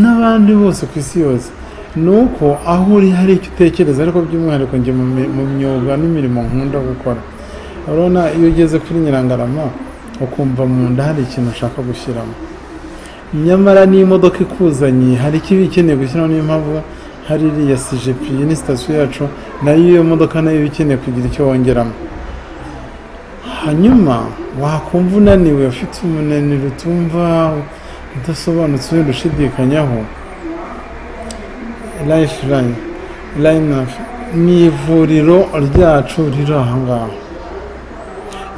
n'abandi bose ku isi yose ni uko aho uri hari icyo utekereza, ariko by'umwihariko njye mu myuga n'imirimo nkunda gukora. Urabona iyo ugeze kuri Nyirangarama ukumva mu nda hari ikintu ushaka gushyiramo, nyamara n'imodoka ikuzanye hari ikiba ikeneye gushyiramo. Niyo mpamvu hari iriya CGP ni sitasiyo yacu, nayo iyo modoka nayo iba ikeneye kugira icyo wongeramo. Hanyuma wakumva unaniwe, ufite umunaniro utumva udasobanutse, wenda ushidikanyaho, Lifeline ni ivuriro ryacu riri aha ngaha.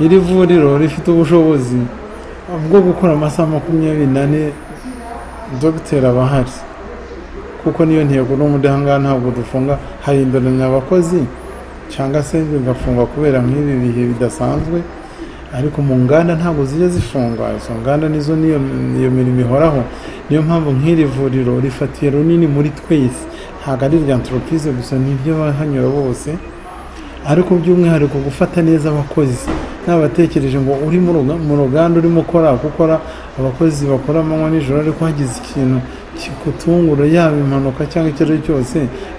Iri vuriro rifite ubushobozi bwo gukora amasaha 24, dogiteri aba ahari, kuko niyo ntego n'ubundi aha ngaha ntabwo dufunga, hahinduranya abakozi cyangwa se bigafunga kubera nk'ibi bihe bidasanzwe, ariko mu nganda ntabwo zijya zifunga. Izo nganda nizo niyo mirimo ihoraho. Niyo mpamvu nk'iri vuriro rifatiye runini muri twese, ntabwo ari irya anthropise gusa, nibyo bahanyura bose, ariko by'umwihariko gufata neza abakozi. Nabatekereje ngo uri mu ruganda urimo ukora, gukora abakozi bakora amanywa nijoro, ariko hagize ikintu kikutungura, yaba impanuka cyangwa icyo ari cyo cyose,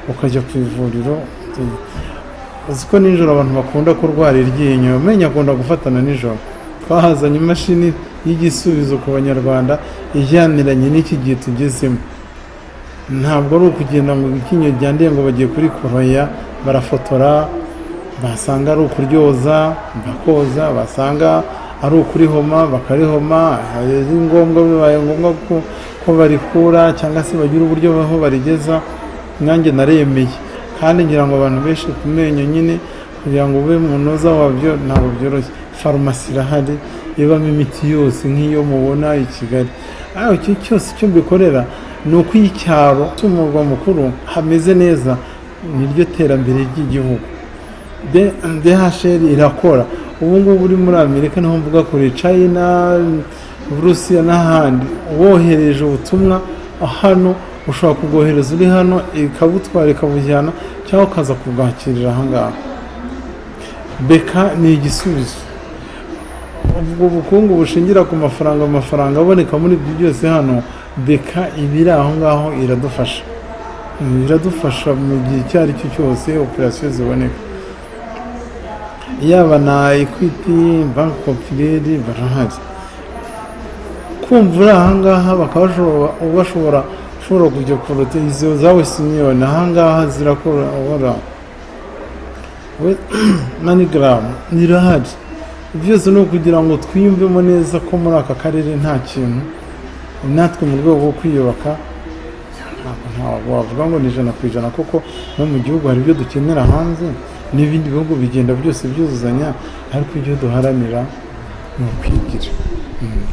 ukajya ku ivuriro. Uzi ko nijoro abantu bakunda kurwara iryinyo, amenyo akunda gufatana nijoro. Twahazanye imashini y'igisubizo ku banyarwanda ijyaniranye n'iki gihe tugezemo. Ntabwo ari ukugenda ngo iryinyo ryanduye ngo bagiye kurikoroya, barafotora, basanga ari ukuryoza bakoza, basanga ari ukurihoma bakarihoma, ari ngombwa bibaye ngombwa ko barikura cyangwa se bagira uburyo aho barigeza. Nanjye naremeye, kandi ngira ngo abantu benshi ku menyo nyine kugira ngo ube munoza wabyo ntabwo byoroshye. Farumasi irahari ibamo imiti yose nk'iyo mubona i Kigali. Ariko icyo cyose icyo mbikorera ni uko icyaro cy'umurwa mukuru hameze neza, niryo terambere ry'igihugu. DHL irakora ubu ngubu uri muri Amerika, niho mvuga kuri China, Burusiya n'ahandi, wohereje ubutumwa hano ushobora kubwohereza uri hano ikabutwara ikabujyana, cyangwa ukaza kubwakirira aha ngaha. Beka ni igisubizo. Ubwo bukungu bushingira ku mafaranga, amafaranga aboneka muri ibyo byose hano, beka ibiri aho ngaho iradufasha, iradufasha mu gihe icyo ari cyo cyose operasiyo ziboneka. Yaba na Equity, Bank Populaire barahari. Kumva uri aha ngaha bakaba bashobora kujya kuruta izo za Western Union, aha ngaha zirakora, MoneyGram irahari. Byose ni ukugira ngo twiyumvemo neza ko muri aka karere nta kintu, natwe mu rwego rwo kwiyubaka ntabwo wavuga ngo ni 100%, kuko no mu gihugu hari ibyo dukenera hanze n'ibindi bihugu bigenda byose byuzuzanya, ariko ibyo duharanira ni ukwigira.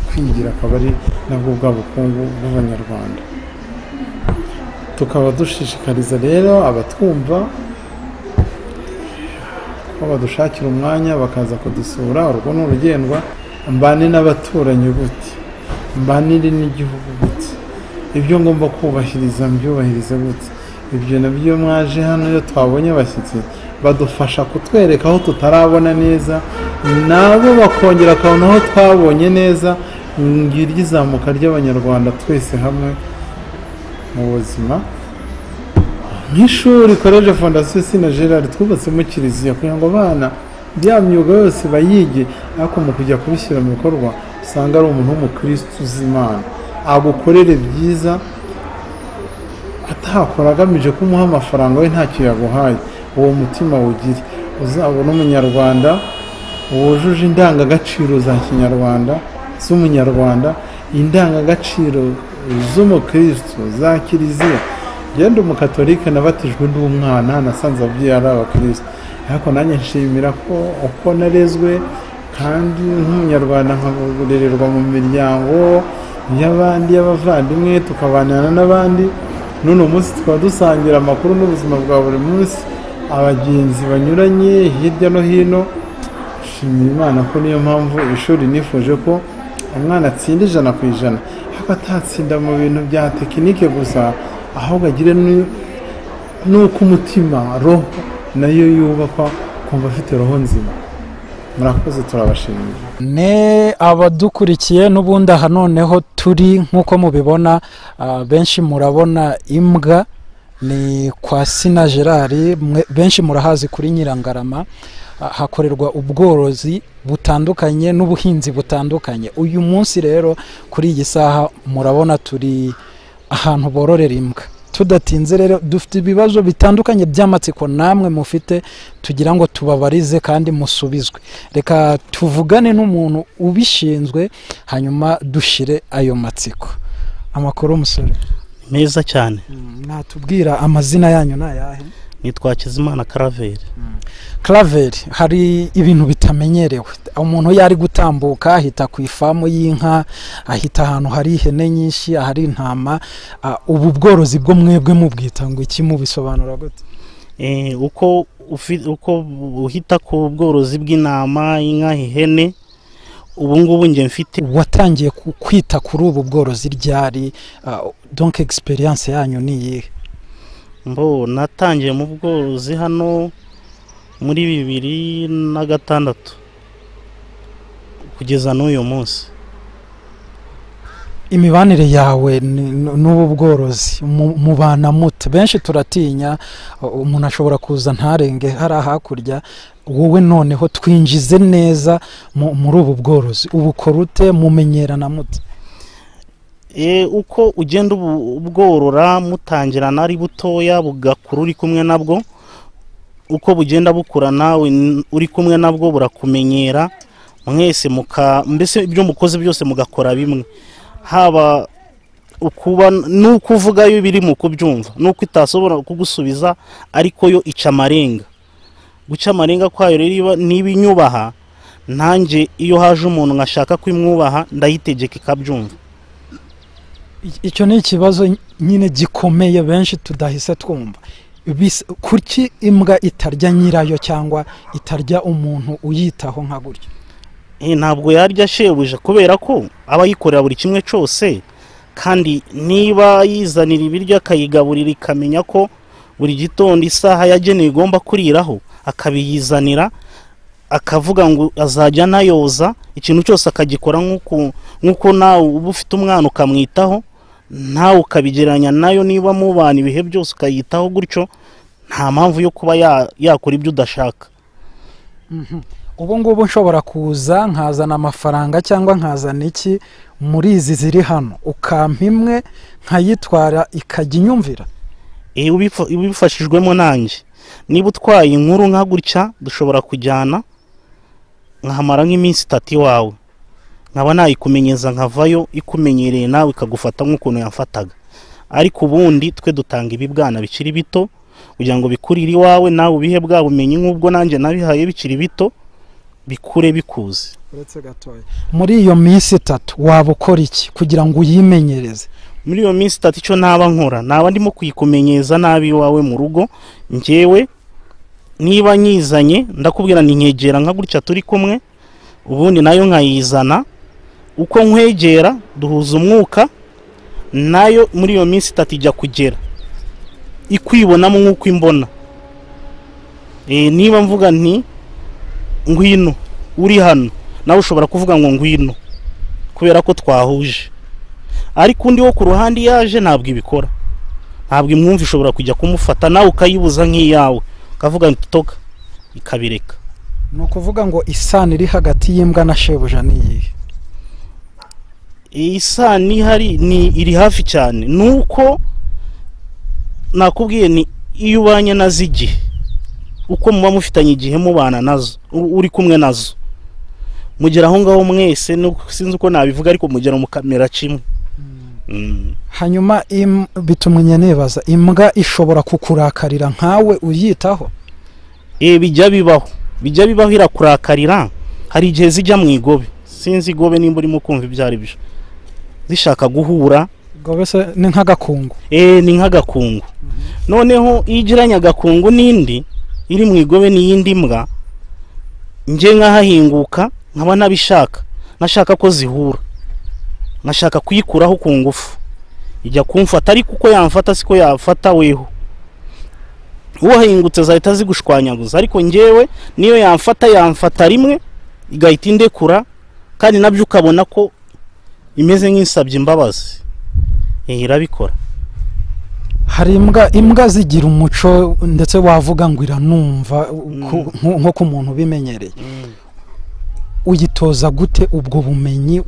Kwigira akaba ari nabwo bwa bukungu bw'abanyarwanda. Tukaba dushishikariza rero abatwumva ko badushakira umwanya bakaza kudusura. Urwo ni urugendwa, mbane n'abaturanyi gute, mbanire n'igihugu gute, ibyo ngomba kubahiriza mbyubahirize gute. Ibyo nabyo mwaje hano iyo twabonye abashyitsi badufasha kutwereka aho tutarabona neza, nabo bakongera akabona aho twabonye neza. Ngiryo izamuka ry'abanyarwanda twese hamwe mu buzima. Nk'ishuri College Fondation Sina Gerard twubatsemo kiliziya kugira ngo abana bya myuga yose bayige, ariko mu kujya kubishyira mu bikorwa usanga ari umuntu w'umukristo uzi Imana, agukorere byiza atakora agamije kumuha amafaranga, we ntacyo yaguhaye. Uwo mutima wugire, uzabona umunyarwanda wujuje indangagaciro za kinyarwanda z'umunyarwanda, indangagaciro z'umukristo za kiliziya. Genda umukatolike nabatijwe ndi umwana, nasanze ababyeyi ari abakristo, ariko nanjye nshimira ko uko narezwe kandi nk'umunyarwanda nkaburererwa mu miryango y'abandi y'abavandimwe, tukabanana n'abandi. None umunsi tukaba dusangira amakuru n'ubuzima bwa buri munsi, abagenzi banyuranye hirya no hino. Nshimira Imana ko niyo mpamvu ishuri nifuje ko umwana atsinda 100%, ariko atatsinda mu bintu bya tekinike gusa, ahubwo agire n'uko umutima, roho nayo yubakwa, kumva afite roho nzima. Murakoze, turabashimiye. Ne abadukurikiye n'ubundi aha noneho turi nk'uko mubibona, benshi murabona imbwa ni kwa Sina Gerard, benshi murahazi kuri Nyirangarama. Hakorerwa ubworozi butandukanye n'ubuhinzi butandukanye. Uyu munsi rero kuri iyi saha murabona turi ahantu bororera imbwa. Tudatinze rero dufite ibibazo bitandukanye by'amatsiko namwe mufite tugira ngo tubabarize kandi musubizwe. Reka tuvugane n'umuntu ubishinzwe hanyuma dushire ayo matsiko. Amakuru musore? Meza cyane. Natubwira amazina yanyu nayahe? Nitwa Hakizimana Claver. Claver, hari ibintu bitamenyerewe. Umuntu yari gutambuka ahita ku ifamu y'inka, ahita ahantu hari ihene nyinshi, ahari intama. Ubu bworozi bwo mwebwe mubwita ngo iki, mubisobanura gute? Uko uhita ku bworozi bw'intama, inka, ihene, ubu ngubu nge mfite. Watangiye kwita kuri ubu bworozi ryari? Donc experience yanyu ni iyihe? Mbo natangiye mu bworozi hano muri 2006 kugeza n'uyu munsi. Imibanire yawe n'ubu bworozi mubana mute? Benshi turatinya, umuntu ashobora kuza ntarenge hari hakurya. Wowe noneho twinjize neza muri ubu bworozi, ubukora ute, mumenyerana mute? Uko ugenda ubworora mutangirana ari butoya bugakura uri kumwe nabwo, uko bugenda bukura nawe uri kumwe nabwo burakumenyera, mwese mbese ibyo mukoze byose mugakora bimwe, haba ukuba nuko uvugayo biri mu kubyumva nuko itasobora kugusubiza, ariko yo ica amarenga. Guca amarenga kwayo rero niba inyubaha, nanjye iyo haje umuntu nkashaka kwimwubaha ndayitegeka ikabyumva. Icyo ni ikibazo nyine gikomeye benshi tudahise twumva. Kuki imbwa itarya nyirayo cyangwa itarya umuntu uyitaho nka gutyo? Ntabwo yarya shebuja, kubera ko aba yikorera buri kimwe cyose, kandi niba yizanira ibiryo akayigaburira ikamenya ko buri gitondo isaha yagenewe igomba kuriraho, akabiyizanira, akavuga ngo azajya anayoza, ikintu cyose akagikora nk'uko nawe uba ufite umwana ukamwitaho, nawe ukabigereranya nayo, niba mubana ibihe byose ukayitaho gutyo, nta mpamvu yo kuba yakora ibyo udashaka. Ubu ngubu nshobora kuza nkazana amafaranga cyangwa nkazana iki muri izi ziri hano, ukampa imwe nkayitwara ikajya inyumvira? Ubifashijwemo nanjye. Niba utwaye inkuru nka gutya dushobora kujyana nkahamara nk'iminsi 3 iwawe, nkaba nayikumenyeza nkavayo ikumenyereye nawe ikagufata nk'ukuntu yamfataga. Ariko ubundi twe dutanga ibibwana bikiri bito kugira ngo bikurire iwawe, nawe ubihe bwa bumenyi nk'ubwo nanjye nabihaye bikiri bito, bikure bikuze. Uretse gatoya, muri iyo minsi 3 waba ukora iki kugira ngo uyimenyereze? Muri iyo minsi 3 icyo naba nkora, naba ndimo kuyikumenyeza nabi iwawe mu rugo. Njyewe niba nyizanye ndakubwira ni nkegera nka gutya turi kumwe, ubundi nayo nkayizana, uko nkwegera duhuza umwuka, nayo muri iyo minsi 3 ijya kugera ikwibonamo nk'uko imbona. Niba mvuga nti ngwino uri hano, nawe ushobora kuvuga ngo ngwino kubera ko twahuje. Ariko undi wo ku ruhande yaje ntabwo ibikora, ntabwo imwumva, ishobora kujya kumufata nawe ukayibuza nk'iyawe, ukavuga ngo toka, ikabireka. Ni ukuvuga ngo isano iri hagati y'imbwa na shebuja ni iyihe? Isano ihari ni iri hafi cyane, nuko nakubwiye ni iyo ubanye nazo igihe, uko muba mufitanye igihe mubana nazo, uri kumwe nazo, mugera aho ngaho mwese, sinzi uko nabivuga ariko mugera mu kamera kimwe. Hanyuma bitumye nibaza, imbwa ishobora kukurakarira nkawe uyitaho? Bijya bibaho, bijya bibaho irakurakarira. Hari igihe zijya mu igobe, sinzi igobe nimba urimo kumva ibyo ari byo, zishaka guhura Igobe ni nk'agakungu. Ni nk'agakungu. Noneho iyo igiranye agakungu n'indi iri mu igobe n'iyindi mbwa, njye nkahahinguka nkaba nabishaka, nashaka ko zihura, nashaka kuyikuraho ku ngufu, ijya kumfata, ariko uko yamfata siko yafata weho. Uwahingutse zahita zigushwanyaguza, ariko njyewe niyo yamfata rimwe igahita indekura, kandi nabyo ukabona ko imeze nk'insabye imbabazi. Irabikora. Hari imbwa zigira umuco, ndetse wavuga ngo iranumva nko ku muntu ubimenyereye. Uyitoza gute ubwo bumenyi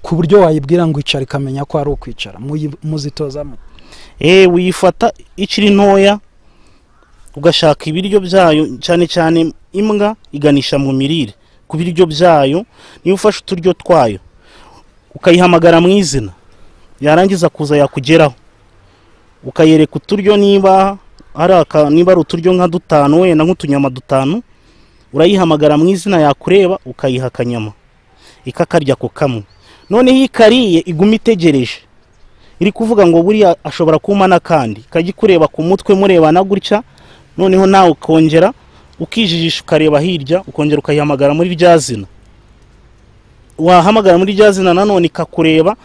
ku buryo wayibwira ngo icara ikamenya ko ari ukwicara? Muzitozamo? Uyifata ikiri ntoya ugashaka ibiryo byayo, cyane cyane imbwa iganisha mu mirire ku biryo byayo. Niyo ufashe uturyo twayo ukayihamagara mu izina, yarangiza kuza yakugeraho ukayereka uturyo, niba ari uturyo nka dutanu wenda nk'utunyama dutanu, urayihamagara mu izina, yakureba ukayiha akanyama ikakarya ku kamwe. Noneho ikariye iguma itegereje, iri kuvuga ngo buriya ashobora kumpa n'akandi, ikajya ikureba ku mutwe murebana gutya. Noneho nawe ukongera ukijijisha ukareba hirya, ukongera ukayihamagara muri rya zina. Wahamagara muri rya zina nanone ikakureba,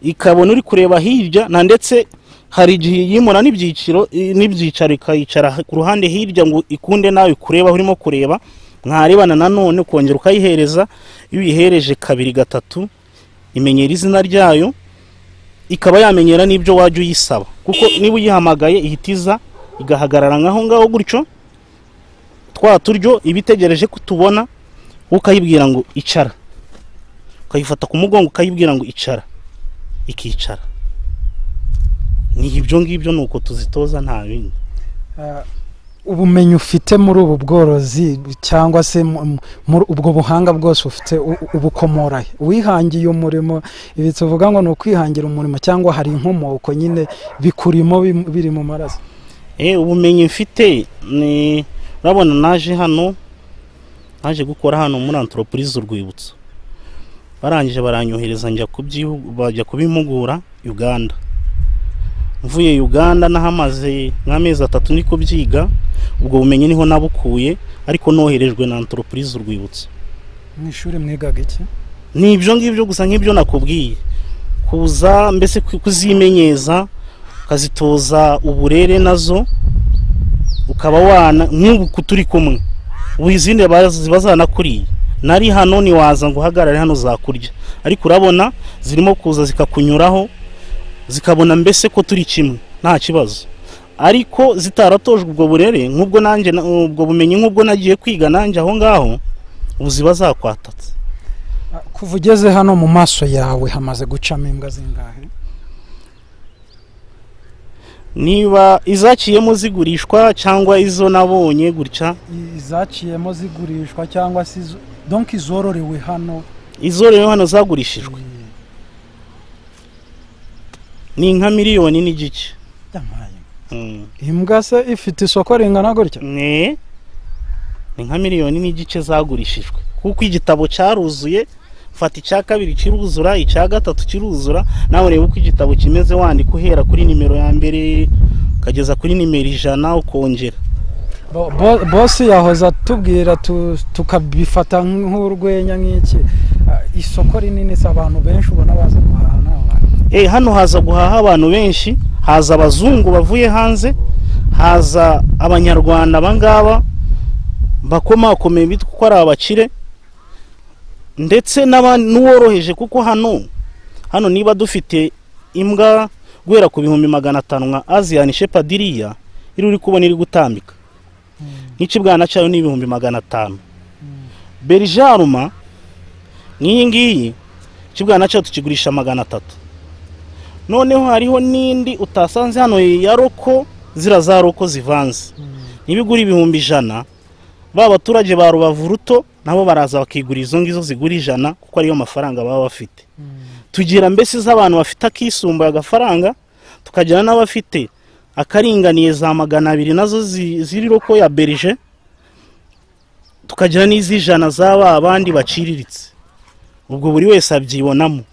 ikabona uri kureba hirya, na ndetse hari igihe yimura n'ibyiciro n'ibyicaro ikayicara ku ruhande hirya ngo ikunde nawe kureba urimo kureba, mwarebana nanone ukongera ukayihereza. Iyo uyihereje kabiri gatatu imenyera izina ryayo, ikaba yamenyera n'ibyo wajya uyisaba, kuko niba uyihamagaye ihitiza igahagarara nkaho ngaho gutyo, twa turyo ibitegereje kutubona, ukayibwira ngo icara, ukayifata ku mugongo ukayibwira ngo icara, ikicara. Ni ibyo ngibyo nuko tuzitoza, nta bindi. Ubumenyi ufite muri ubu bworozi cyangwa se muri ubwo buhanga bwose ufite ubukomora he? Wihangiye umurimo, ibi tuvuga ngo ni ukwihangira umurimo, cyangwa hari inkomoko nyine bikurimo biri mu maraso? Ubumenyi mfite ni urabona naje hano, naje gukora hano muri entreprise Urwibutso, barangije baranyohereza njya bajya kubimpugura Uganda. Mvuye Uganda nahamaze nk'amezi 3 ndi kubyiga, ubwo bumenyi niho nabukuye, ariko noherejwe na entreprise Urwibutso. Mu ishuri mwigaga iki? Ni ibyo ngibyo gusa nk'ibyo nakubwiye, kuza mbese kuzimenyeza, ukazitoza uburere nazo, ukaba wana nk'ubu turi kumwe, ubu izindi bazanakuriye. Nari hano ni waza ngo uhagarare hano zakurya, ariko urabona zirimo kuza zikakunyuraho, zikabona mbese ko turi kimwe nta kibazo. Ariko zitaratojwe ubwo burere nk'ubwo nanjye, ubwo bumenyi nk'ubwo nagiye kwiga nanjye aho ngaho, ubu ziba zakwatatse. Kuva ugeze hano mu maso yawe hamaze gucamo imbwa zingahe? Niba izaciyemo zigurishwa cyangwa izo nabonye gutya, izaciyemo zigurishwa cyangwa se donc izororewe hano, izororewe hano zagurishijwe ni nka 1.5 miliyoni. Imbwa se ifite isoko ringana gutya? Ni nka 1.5 miliyoni zagurishijwe, kuko igitabo cyaruzuye. Fata icya kabiri kiruzura, icya gatatu kiruzura, nawe ureba uko igitabo kimeze, wandika uhera kuri nimero ya mbere ukageza kuri nimero 100 ukongera. Bosi yahoza atubwira tukabifata nk'urwenya nk'iki, isoko rinini se abantu benshi ubona baza guhaha n'abantu. Hano haza guhaha abantu benshi, haza abazungu bavuye hanze, haza abanyarwanda bangaba bakomakomeye bitwa ko ari abakire, ndetse n'uworoheje, kuko hano niba dufite imbwa guhera ku 500,000 nka Asian Shepherd iriya iri uri kubona iri gutambika, n'ikibwana cyayo ni 500,000. Bergerma nk'iyi ngiyi ikibwana cyayo tukigurisha 300. Noneho hariho n'indi utasanze hano ya roko, zira za roko zivanze, nibigura 100,000. Ba baturage ba Rubavu ruto nabo baraza bakigura izo ngizo zigura 100, kuko ariyo mafaranga baba bafite. Tugira mbese z'abantu bafite akisumbuye agafaranga, tukagira n'abafite akaringaniye za 200 nazo ziri roko ya berger, tukagira n'izijana zaba abandi baciriritse. Ubwo buri wese abyibonamo.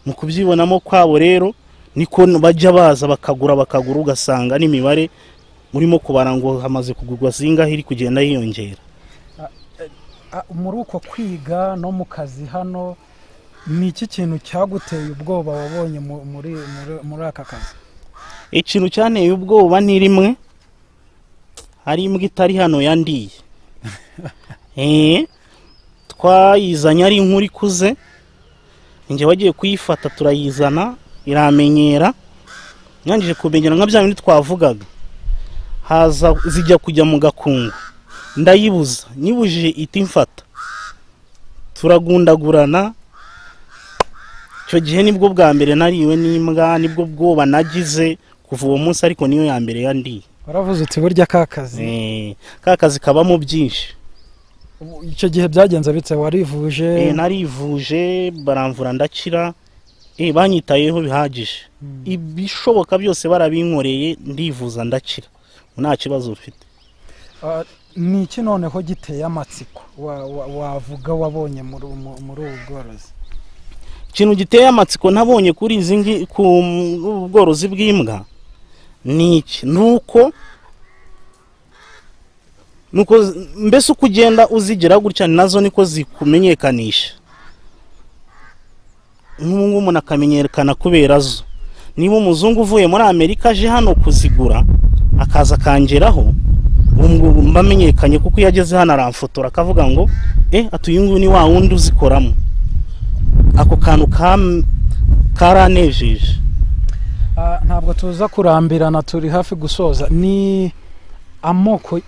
Mu kubyibonamo kwabo rero niko bajya baza bakagura, ugasanga n'imibare murimo kubara ngo hamaze kugurwa zingahe iri kugenda yiyongera. Muri uko kwiga no mu kazi hano, ni iki kintu cyaguteye ubwoba wabonye muri aka kazi? Ikintu cyanteye ubwoba ni rimwe, hari imbwa itari hano yandiye. Twayizanye ari inkuru ikuze, njye wagiye kuyifata turayizana iramenyera, nyangije kumenyera nka bya bindi twavugaga, haza zijya kujya mu gakungu, ndayibuza, nyibujije iti mfata, turagundagurana. Icyo gihe nibwo bwa mbere nariwe n'imbwa, nibwo bwoba nagize kuva uwo munsi, ariko niyo ya mbere yandiye. Waravuze uti burya ka kazi. Ka kazi kabamo byinshi. Icyo gihe byagenze bitse? Warivuje? Narivuje, baramvura ndakira, banyitayeho bihagije, ibishoboka byose barabinkoreye, ndivuza ndakira, nta kibazo mfite. Ni iki noneho giteye amatsiko wavuga wabonye muri ubu bworozi? Ikintu giteye amatsiko nabonye kuri izi ku bworozi bw'imbwa ni iki, nuko mbese uko ugenda uzigira gutya nazo niko zikumenyekanisha. Nk'ubu umuntu akamenyekana kubera zo. Niba umuzungu uvuye muri Amerika aje hano kuzigura akaza akangeraho, mbamenyekanye, kuko iyo ageze hano aramfotora akavuga ngo ati uyu nguyu ni wa wundi uzikoramo. Ako kantu karanejeje. Ntabwo tuza kurambirana, turi hafi gusoza. Ni amoko,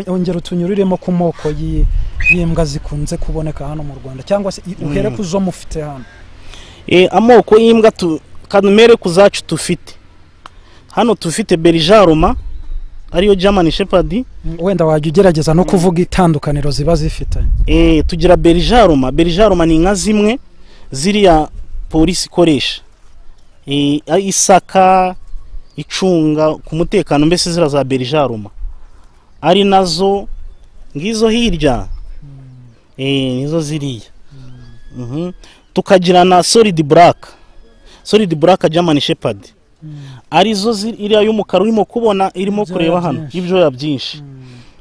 ongera utunyuriremo ku moko y'imbwa zikunze kuboneka hano mu Rwanda, cyangwa se uhere ku zo mufite hano. Amoko y'imbwa kanumere ku zacu tufite hano, tufite Bergeroma ariyo German Shepherd. Wenda wajya ugerageza no kuvuga itandukaniro ziba zifitanye. Tugira Bergeroma. Bergeroma ni inka zimwe ziriya polisi ikoresha, isaka icunga ku mutekano, mbese zira za Bergeroma, ari nazo ngizo hirya, nizo ziriya. Tukagira na Solid Black, Solid Black German Shepherd, arizo iriya y'umukara urimo kubona, irimo kureba hano ibyoya byinshi.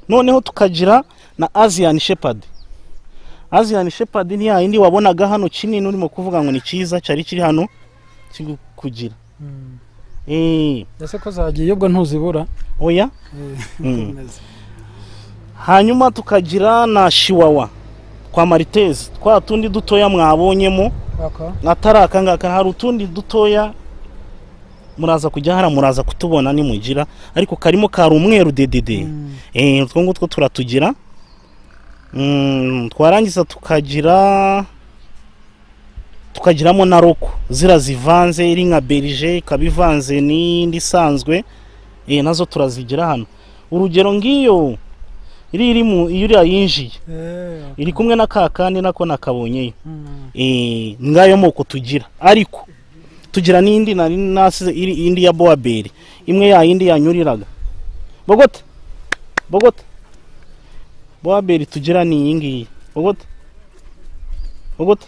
Noneho tukagira na Asian Shepherd. Asian Shepherd ni ya indi wabonaga hano kinini urimo kuvuga ngo ni cyiza, cyari kiri hano kugira. Ese ko zagiye ubwo ntuzibura? Oya. Hanyuma tukagira na Chihuahua kwa Maltese, twa tundi dutoya mwabonyemo, ataraka ngaka, hari utundi dutoya muraza kujya hara, muraza kutubona nimugira, ariko karimo kari umweru dedede. Utwo ngutwo turatugira. Twarangiza tukagiramo na roko zira zivanze, iri nka berger ikabivanze n'indi isanzwe, nazo turazigira hano. Urugero ngiyo iri mu iriya yinjiye iri kumwe na kakandi nako nakabonyeyo. Ngayo moko tugira, ariko tugira n'indi nari nasize iri indi ya Boaberi, imwe ya yindi yanyuriraga Bogota. Bogota Boaberi tugira ni iyi ngiyi. Bogota Bogota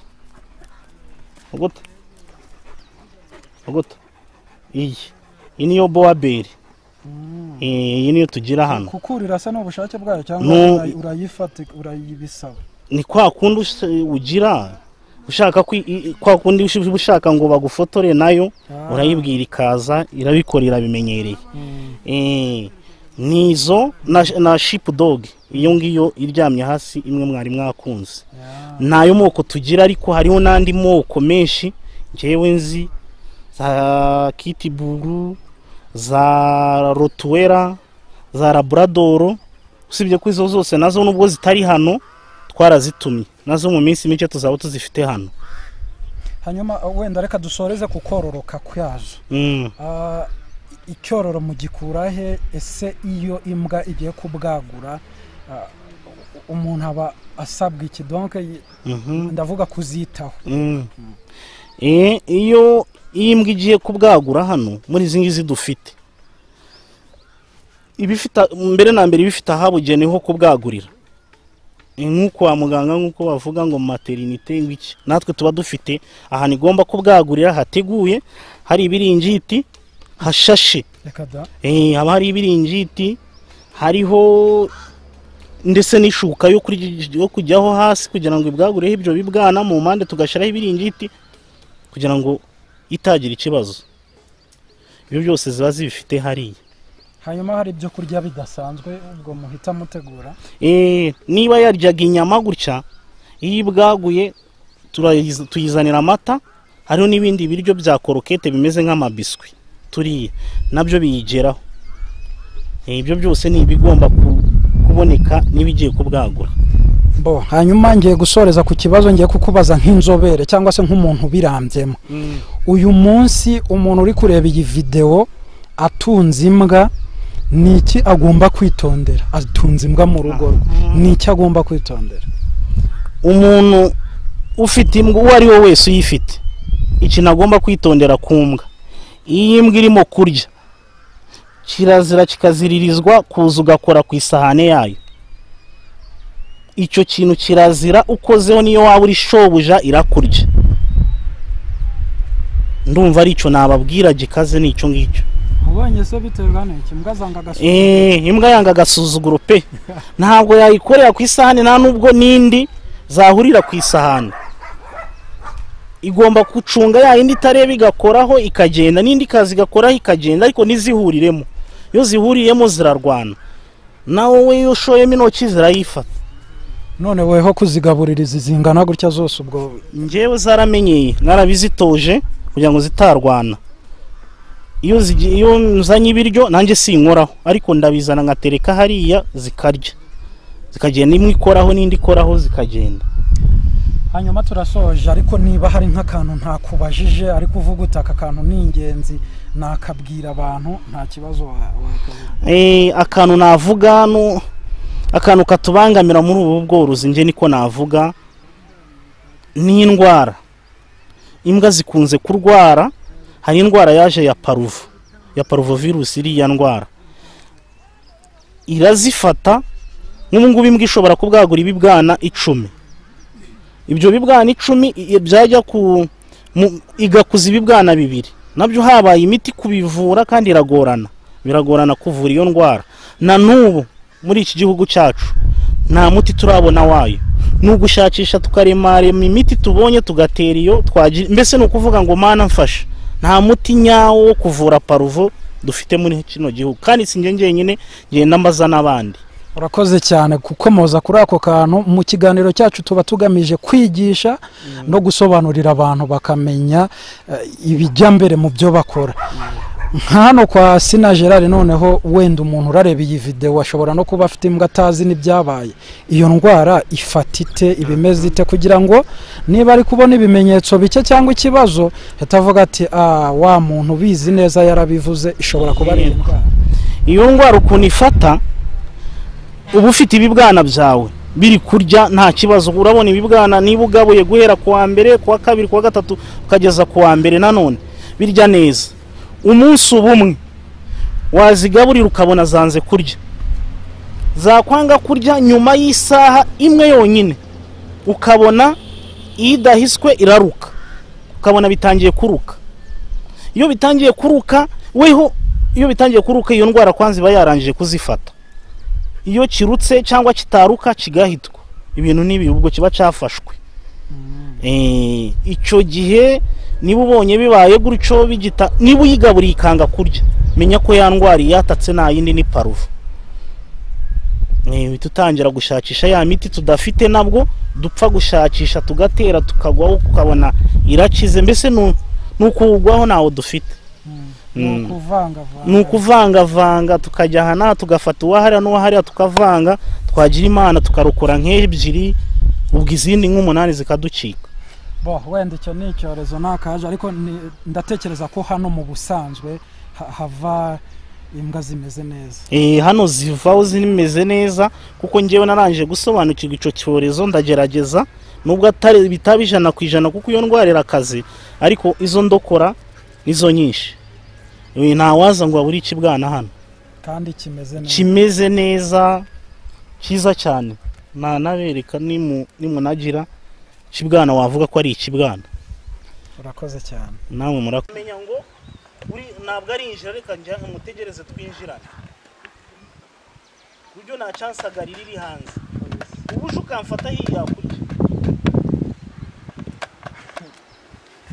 Bogota Bogota, iyi niyo Boaberi. Iyi niyo tugira hano. Kukurira se n'ubushake bwayo cyangwa urayifata urayibisaba? Ni kwa kundi ugira ushaka kwa kundi ushaka ngo bagufotore nayo, urayibwira ikaza irabikora, irabimenyereye. Nizo na sheep dog, iyo ngiyo iryamye hasi imwe mwari mwakunze. Nayo moko tugira, ariko hariho n'andi moko menshi njyewe nzi, za kitiburu, za rotuwera, za labradoro. Usibye ko izo zose nazo nubwo zitari hano twarazitumye, nazo mu minsi mike tuzaba tuzifite hano. Hanyuma wenda reka dusoreze ku kororoka kwazo. Icyororo mugikura he? Ese iyo imbwa igiye kubwagura umuntu aba asabwa iki? Donc ndavuga kuzitaho. Iyo imbwa igiye kubwagura hano muri izi ngizi dufite, ibifite mbere na mbere ibifite ahabugenewe ho kubwagurira. Nk'uko kwa muganga nk'uko bavuga ngo maternité ngiki, natwe tuba dufite ahantu igomba kubwagurira hateguye, hari ibiringiti hashashe. Haba hari ibiringiti, hariho ndetse n'ishuka yo kujyaho hasi kugira ngo ibwagureho ibyo bibwana, mu mpande tugashyiraho ibiringiti kugira ngo itagira ikibazo. Ibyo byose ziba zibifite hariya. Hanyuma hari ibyo kurya bidasanzwe ubwo muhita mutegura? Niba yaryaga inyama gutya, iyo ibwaguye tuyizanira amata, hariho n'ibindi biryo bya korokete bimeze nk'amabiswi turiye nabyo biyigeraho. Ibyo byose ni ibigomba kuboneka n'ibigiye kubwagura. Bo, hanyuma ngiye gusoreza ku kibazo ngiye kukubaza nk'inzobere cyangwa se nk'umuntu birambyemo. Uyu munsi umuntu uri kureba iyi video atunze imbwa, niki agomba kwitondera? Atunze imbwa mu rugo rwe, niki agomba kwitondera? Umuntu ufite imbwa uwo ari we wese uyifite, ikintu agomba kwitondera ku mbwa, iyo imbwa irimo kurya kirazira kikaziririzwa kuza ugakora ku isahane yayo. Icyo kintu kirazira, ukozeho niyo waba uri shobuja irakurya. Ndumva ari icyo nababwira gikaze, ni icyo ngicyo. Ubonye se biterwa n'iki? Imbwa zanga agasuzuguro. Imbwa yanga agasuzuguro pe. Ntabwo yayikorera ku isahane, nta nubwo nindi zahurira ku isahane. Igomba gucunga ya yindi itareba igakoraho ikagenda, n'indi ikaza igakoraho ikagenda, ariko ntizihuriremo. Iyo zihuriyemo zirarwana. Nawe we iyo ushoyemo intoki zirayifata. None weho kuzigaburira izi zingana gutya zose ubwo? Njyewe zaramenyeye, narabizitoje kugira ngo zitarwana. Iyo nzanye ibiryo nanjye sinkoraho, ariko ndabizana nkatereka hariya zikarya, zikagenda imwe ikoraho n'indi ikoraho zikagenda. Hanyuma turasoje, ariko niba hari nk'akantu ntakubajije ariko uvuga uti aka kantu ni ingenzi nakabwira abantu, nta kibazo wakavuga? Akantu navuga no akantu katubangamira muri ubu bworozi nje niko navuga ni indwara. Imbwa zikunze kurwara. Hari indwara yaje ya paruvo, ya paruvo virus. Iriya ndwara irazifata. Nk'ubu ngubu imbwa ishobora kubwagura ibibwana 10. Ibyo bibwana 10 byajya ku igakuza ibibwana 2, nabyo habaye imiti kubivura kandi iragorana, biragorana kuvura iyo ndwara. Na n'ubu muri iki gihugu cyacu nta muti turabona wayo, nugushakisha tukaremarema imiti tubonye tugatera iyo twagira, mbese ni ukuvuga ngo mana mfasha, nta muti nyawo wo kuvura paruvo dufite muri kino gihugu, kandi si njye njyenyine, ngenda mbaza n'abandi. Urakoze cyane gukomoza kuri ako kantu. Mu kiganiro cyacu tuba tugamije kwigisha no gusobanurira abantu bakamenya ibijya mbere mu byo bakora. Hano kwa Sina Gerard noneho wenda umuntu urareba iyi video ashobora no kuba afite imbwa atazi n'ibyabaye. Iyo ndwara ifatite ibimeze ite, kugira ngo niba ari kubona ibimenyetso bike cyangwa ikibazo yatavuga ati wa muntu ubizi neza yarabivuze, ishobora kuba ari indwara. Iyo ndwara ukuntu ifata, uba ufite ibibwana byawe biri kurya nta kibazo, urabona ibibwana niba ugabuye guhera kuwa mbere, kuwa kabiri, kuwa gatatu ukageza kuwa mbere nanone birya neza. Umunsi ubumwe wazigaburira ukabona zanze kurya, zakwanga kurya nyuma y'isaha imwe yonyine ukabona idahiswe iraruka, ukabona bitangiye kuruka. Iyo bitangiye kuruka weho, iyo bitangiye kuruka iyo ndwara kwanza iba yarangije kuzifata. Iyo kirutse cyangwa kitaruka kigahitwa, ibintu nibi ubwo kiba cyafashwe. Icyo gihe niba ubonye bibaye gutyo bigita, niba uyigaburiye ikanga kurya, menya ko ya ndwara yatatse nta yindi ni paruvo. Tutangira gushakisha ya miti tudafite, nabwo dupfa gushakisha tugatera tukagwaho ukabona irakize, mbese nukugwaho nawo dufite. Ni ukuvangavanga tukajya aha n'aha tugafata uwahariya n'uwahariya tukavanga, twagira Imana tukarokora nk'ebyiri, ubwo izindi nk'umunani zikaducika. Bo wenda icyo ni icyorezo nakaje, ariko ndatekereza ko hano mu busanzwe hava imbwa zimeze neza. Hano zivaho zimeze neza, kuko njyewe narangije gusobanukirwa icyo cyorezo, ndagerageza nubwo atari bitaba 100% kuko iyo ndwara irakaze, ariko izo ndokora nizo nyinshi. Ntawaza ngo abure ikibwana hano kandi kimeze neza, kimeze neza cyiza cyane. Nanabereka nimunagira ikibwana wavuga ko ari ikibwana. Urakoze cyane. Namwe murakomenya ngo uri ntabwo ari injira, reka njya mutegereze twinjirane. Buryo nta chance agarira iri hanze. Ubu uje ukamfata hiya kurya.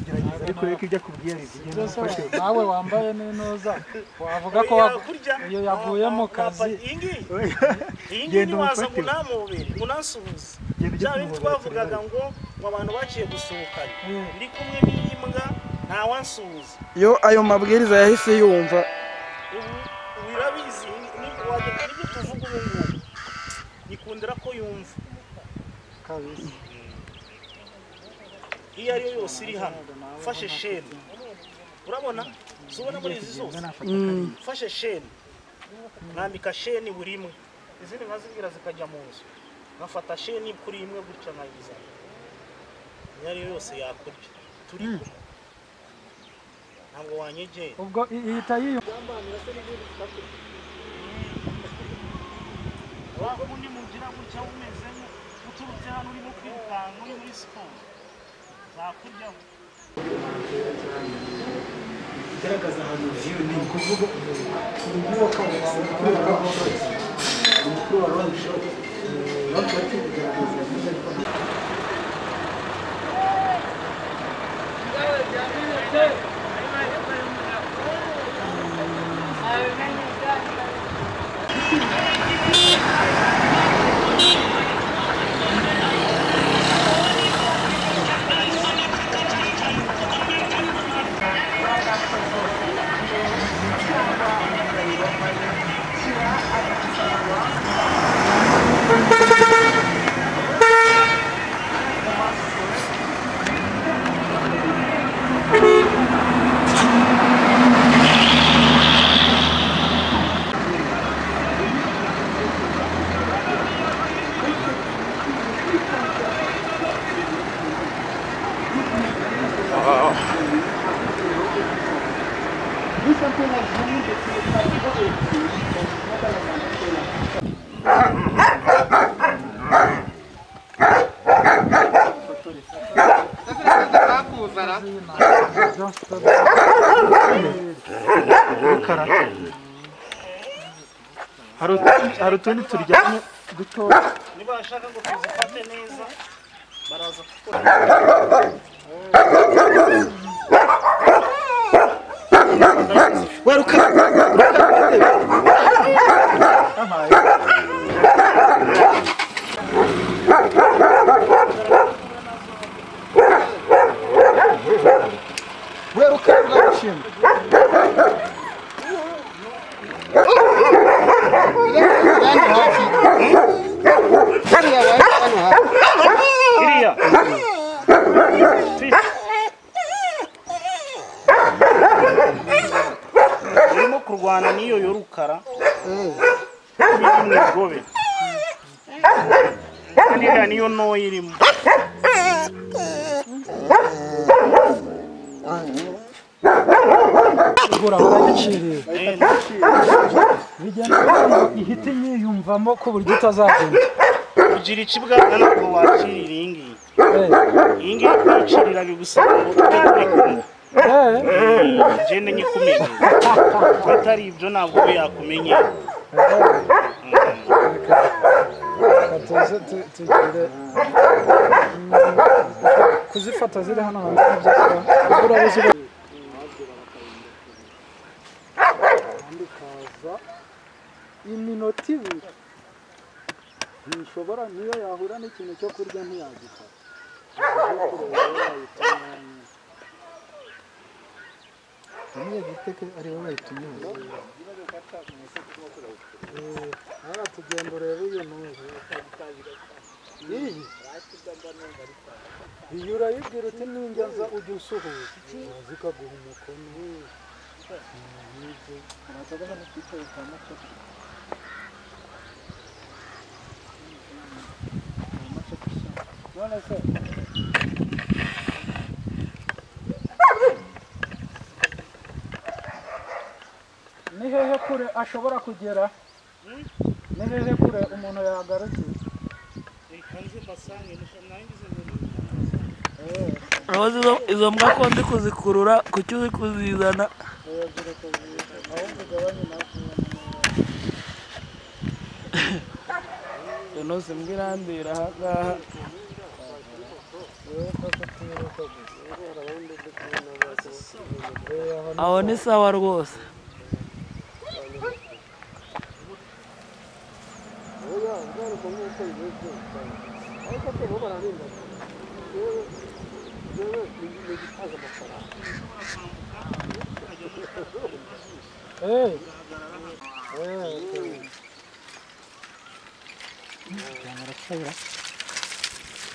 Gerageza ariko reka ibyo akubwiye bigende ufashe. Nawe wambaye neza wavuga ko iyo yaguye mu kazi. Iyi ngiyi ni waza ngo namubere unansuhuze. Bya bindi twavugaga ngo abantu baciye gusohokana. Ndi kumwe n'iyi mbwa ntawansuhuza. Iyo ayo mabwiriza yahise yumva. Ubu birabizi nibyo tuvuga ubu ngubu. Nikundira ko yumva. Kabisa. Iyo ariyo yose iri hano fashe sheni. Urabona? Zubona muri izi zose. Fashe sheni. Nambika sheni buri imwe. Izindi nkazibwira zikajya mu nzu. Nkafata sheni kuri imwe gutya nkayizana. Iyo ariyo yose yakurya. Turi kumwe. Ntabwo wanyegera. Ubwo ihita yiyo. Undi mugira gutya umeze uturutse hano urimo kwirukanka uri muri siporo. Zakuryaho. Igaragaza ahantu view ni ukuvuga umwuka umukuru wa Royal Shop bafite kugaragaza. Hari utundi turyamye dutoya. Niba bashaka ngo tuzifate neza baraza gukora. Urimo kurwana n'iyo yorukara mwigobe kandi niyo ntoya irimo. Ihita yiyumvamo ku buryo utazagenda. Kugira ikibwana ntabwo wakirira iyi ngiyi. Iyi ngiyi kuyicirira bigusaba ngo turi kumwe. Ngende nyikumenye. Atari ibyo ntabwo yakumenyera. Kuzifata ziri hano hanze nibyo. Iminota ibiri ntishobora, niyo yahura n'ikintu cyo kurya ntiyagifata. Tugenda urebe uyu n'uyu. Iyi urayibwira uti ninjya ujya usuhuza zikaguha umukono. Ni hehe kure ashobora kugera? Ni hehe kure umuntu yagarukiye? Izo mbwa ko ndi kuzikurura kuki uri kuzizana? Yunus imbwa irandira aha ngaha. Aho ni sawa rwose.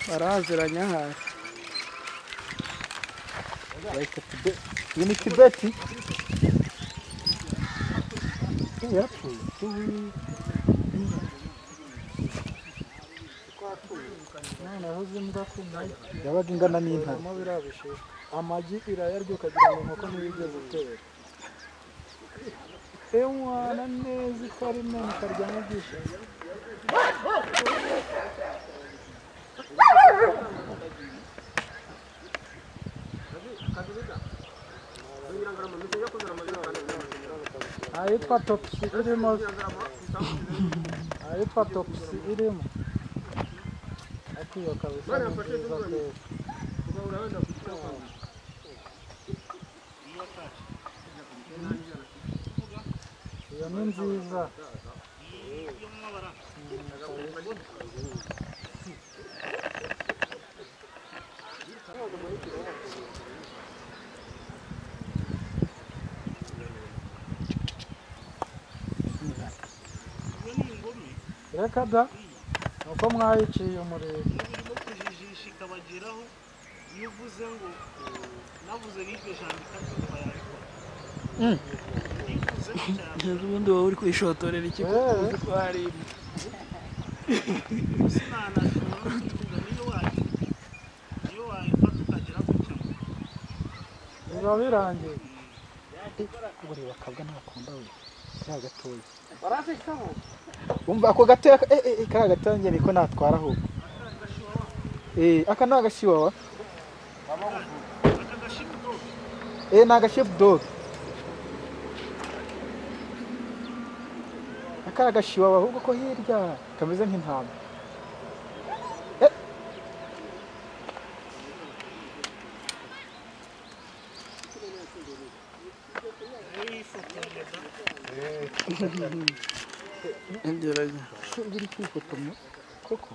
Baraziranye ahari. Iyi ni Tibeti. Yarapfuye. Yabaga ingana n'intare. Amagi irayarya ukagira ngo inkoko ntiyigeze itera. Ewana neza ikarimo ikarya n'ibyishimo. Ahitwa Topsy irimo. Ahitwa Topsy irimo. Atiyo kabisa ni nziza pe. Iyo ni nziza. Reka da uko mwayiciye umuriro irimo kujijisha ikabageraho. Iyo uvuze ngo navuze n'iryo jambo ikabyumva yabikora. Ubundi wowe uri kwishotorera iki kuko uzi ko hari sinanashobora kuvuga. Niyo wayifata ukagera gutya biba birangiye. Ureba akabwa ntakunda we kariya gatoya. Umva ako gatoya kariya gatoya njye niko natwara ahubwo. Aka ni agashiwawa. Ni agashepudoge. Aka ni agashiwawa ahubwo ko hirya kameze nk'intama. Uri kwifotoza koko?